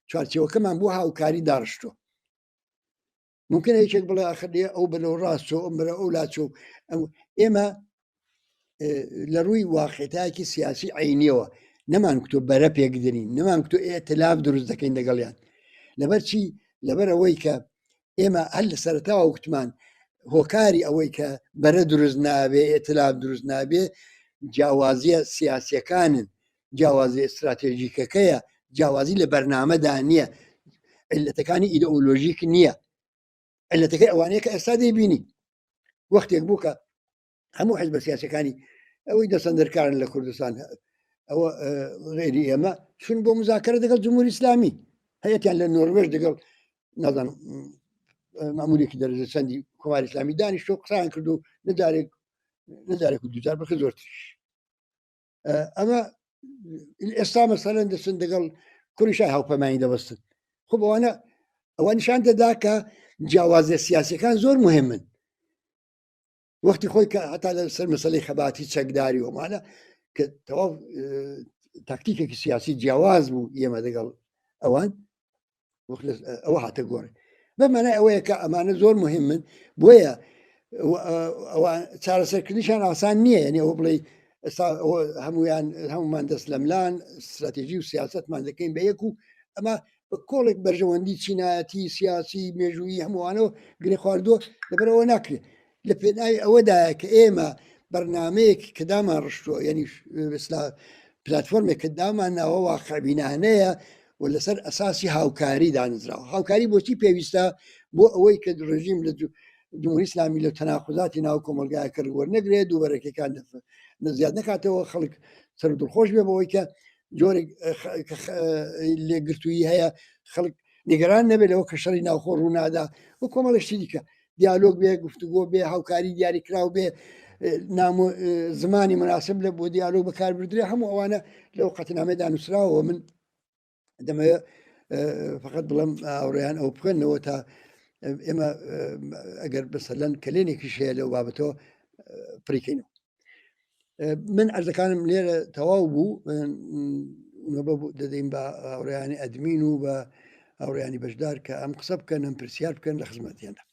Speaker 4: چوارچێوەکەمان بۆ هاوکاری داڕشتووە ممکنە یەکێک بڵێ ئاخر لێ ئەو بەرەو ڕاست چۆ ئەم بەرە ئەو لا چۆ ئێمە لە ڕووی واقعتایەکی سیاسی عینیەوە نەمان کوتۆ بەرە پێکدنین نەمان کوتۆ ئێتلاف دروست دەکەین لەگەڵیان لەبەر چی لەبەر ئەوەی کە ئێمە هەر لە سەرتاوە وتمان هۆکاری ئەوەی کە بەرە دروست نابێ ئێتلاف دروست نابێ جیاوازیە سیاسیەکانن جیاوازی ئیستراتێژیکەکەیە، جیاوازی لە بەرنامەدا نییە، عیلەتەکانی ئیدئۆلۆژیک نییە، عیلەتەکەی ئەوانەیە کە ئێستا دەیبینی. وەختێک بوو کە هەموو حزبە سیاسەکانی ئەوەی دەسەندەرکارن لە کوردستان ئەوە غێری ئێمە چون بۆ مزاکرە دەگەڵ جمهوری ئیسلامی هەیەتیان لە نۆروێژ دەگەڵ نازانم مامورێکی دەرەجە چەندی کۆماری ئیسلامی دانیشت و قسەیان کرد و نەجارێک نەجارێک و دوجار بەکە زۆرتریش ئەمە ئێستا مەسەلەن دەچن دەگەڵ کوڕی شای هاوپەیمانی دەبەستن خۆ بەوانە ئەوە نیشان دەدا کە جیاوازیە سیاسەکان زۆر مهمن وەختی خۆی کە هەتا لە سەر مەسلەی خەباتی چەکداری ومانە کە تەواو تاکتیکێکی سیاسی جیاواز بوو ئێمە دەگەڵ ئەوان ئەوە هاتە گۆڕێ بە مانای ئەوەیە کە ئەمانە زۆر مهمن بۆیە چارەسەرکردنیشان ئاسان نییە یعنی ئەوە بڵێ ئێستا هەمویان هەمومان دەست لەملان استراتێژی و سیاستمان دەکەین بە یەک و ئەمە بە کۆڵێک بەرژەوەندی چینایەتی سیاسی مێژوویی هەمووانەوە گرێ خواردووە لەبەرەوە ناکرێت لە پێناوی ئەوەدایە کە ئێمە بەرنمەیەک کە دامان ڕشتووە یعنی پلتفۆرمێک کە دامان ناوە واقعبینانەیە و لەسەر ئەساسی هاوکاری دانراوە هاوکاری بۆچی پێویستە بۆ ئەوەی کە ڕژیم لە جمهوری ئیسلامی لە تەناقوزاتی ناو کۆمەلگای کرد وەرنەگرێت دووبەرەکەکان زیاد نکاتەوە خەڵک سەر دڵخۆش بێ بەوەی کە جۆرێک لێگرتوویی هەیە خەڵک نیگەران نەبێت لەوە کە شەڕی ناوخۆ ڕوونادا و کۆمەڵە شتی دیکە دیالۆگ بێ گفتوگۆ بێ هاوکاری دیاریکراو بێ نام زمانی مناسب لە بۆ دیالۆگ بەکاربدرێ هەموو ئەوانە لەو قەتنامەدا نووسراوە من دەمەوێت فقط بڵم هاوڕێیان ئەو بخوێنەوە تا ئێمە ئەگەر بەسەلەن کەلێنێکیش هەیە لەو بابەتەوە پریکەینەوە من ئەرزەکانم لێرە تەواو بوو دەدەین بە هاوڕێیانی ئەدمین و بە هاوڕێیانی بەشدار کە ئەم قسە بکەن ئەم پرسیار بکەن لە خزمەتیاندا.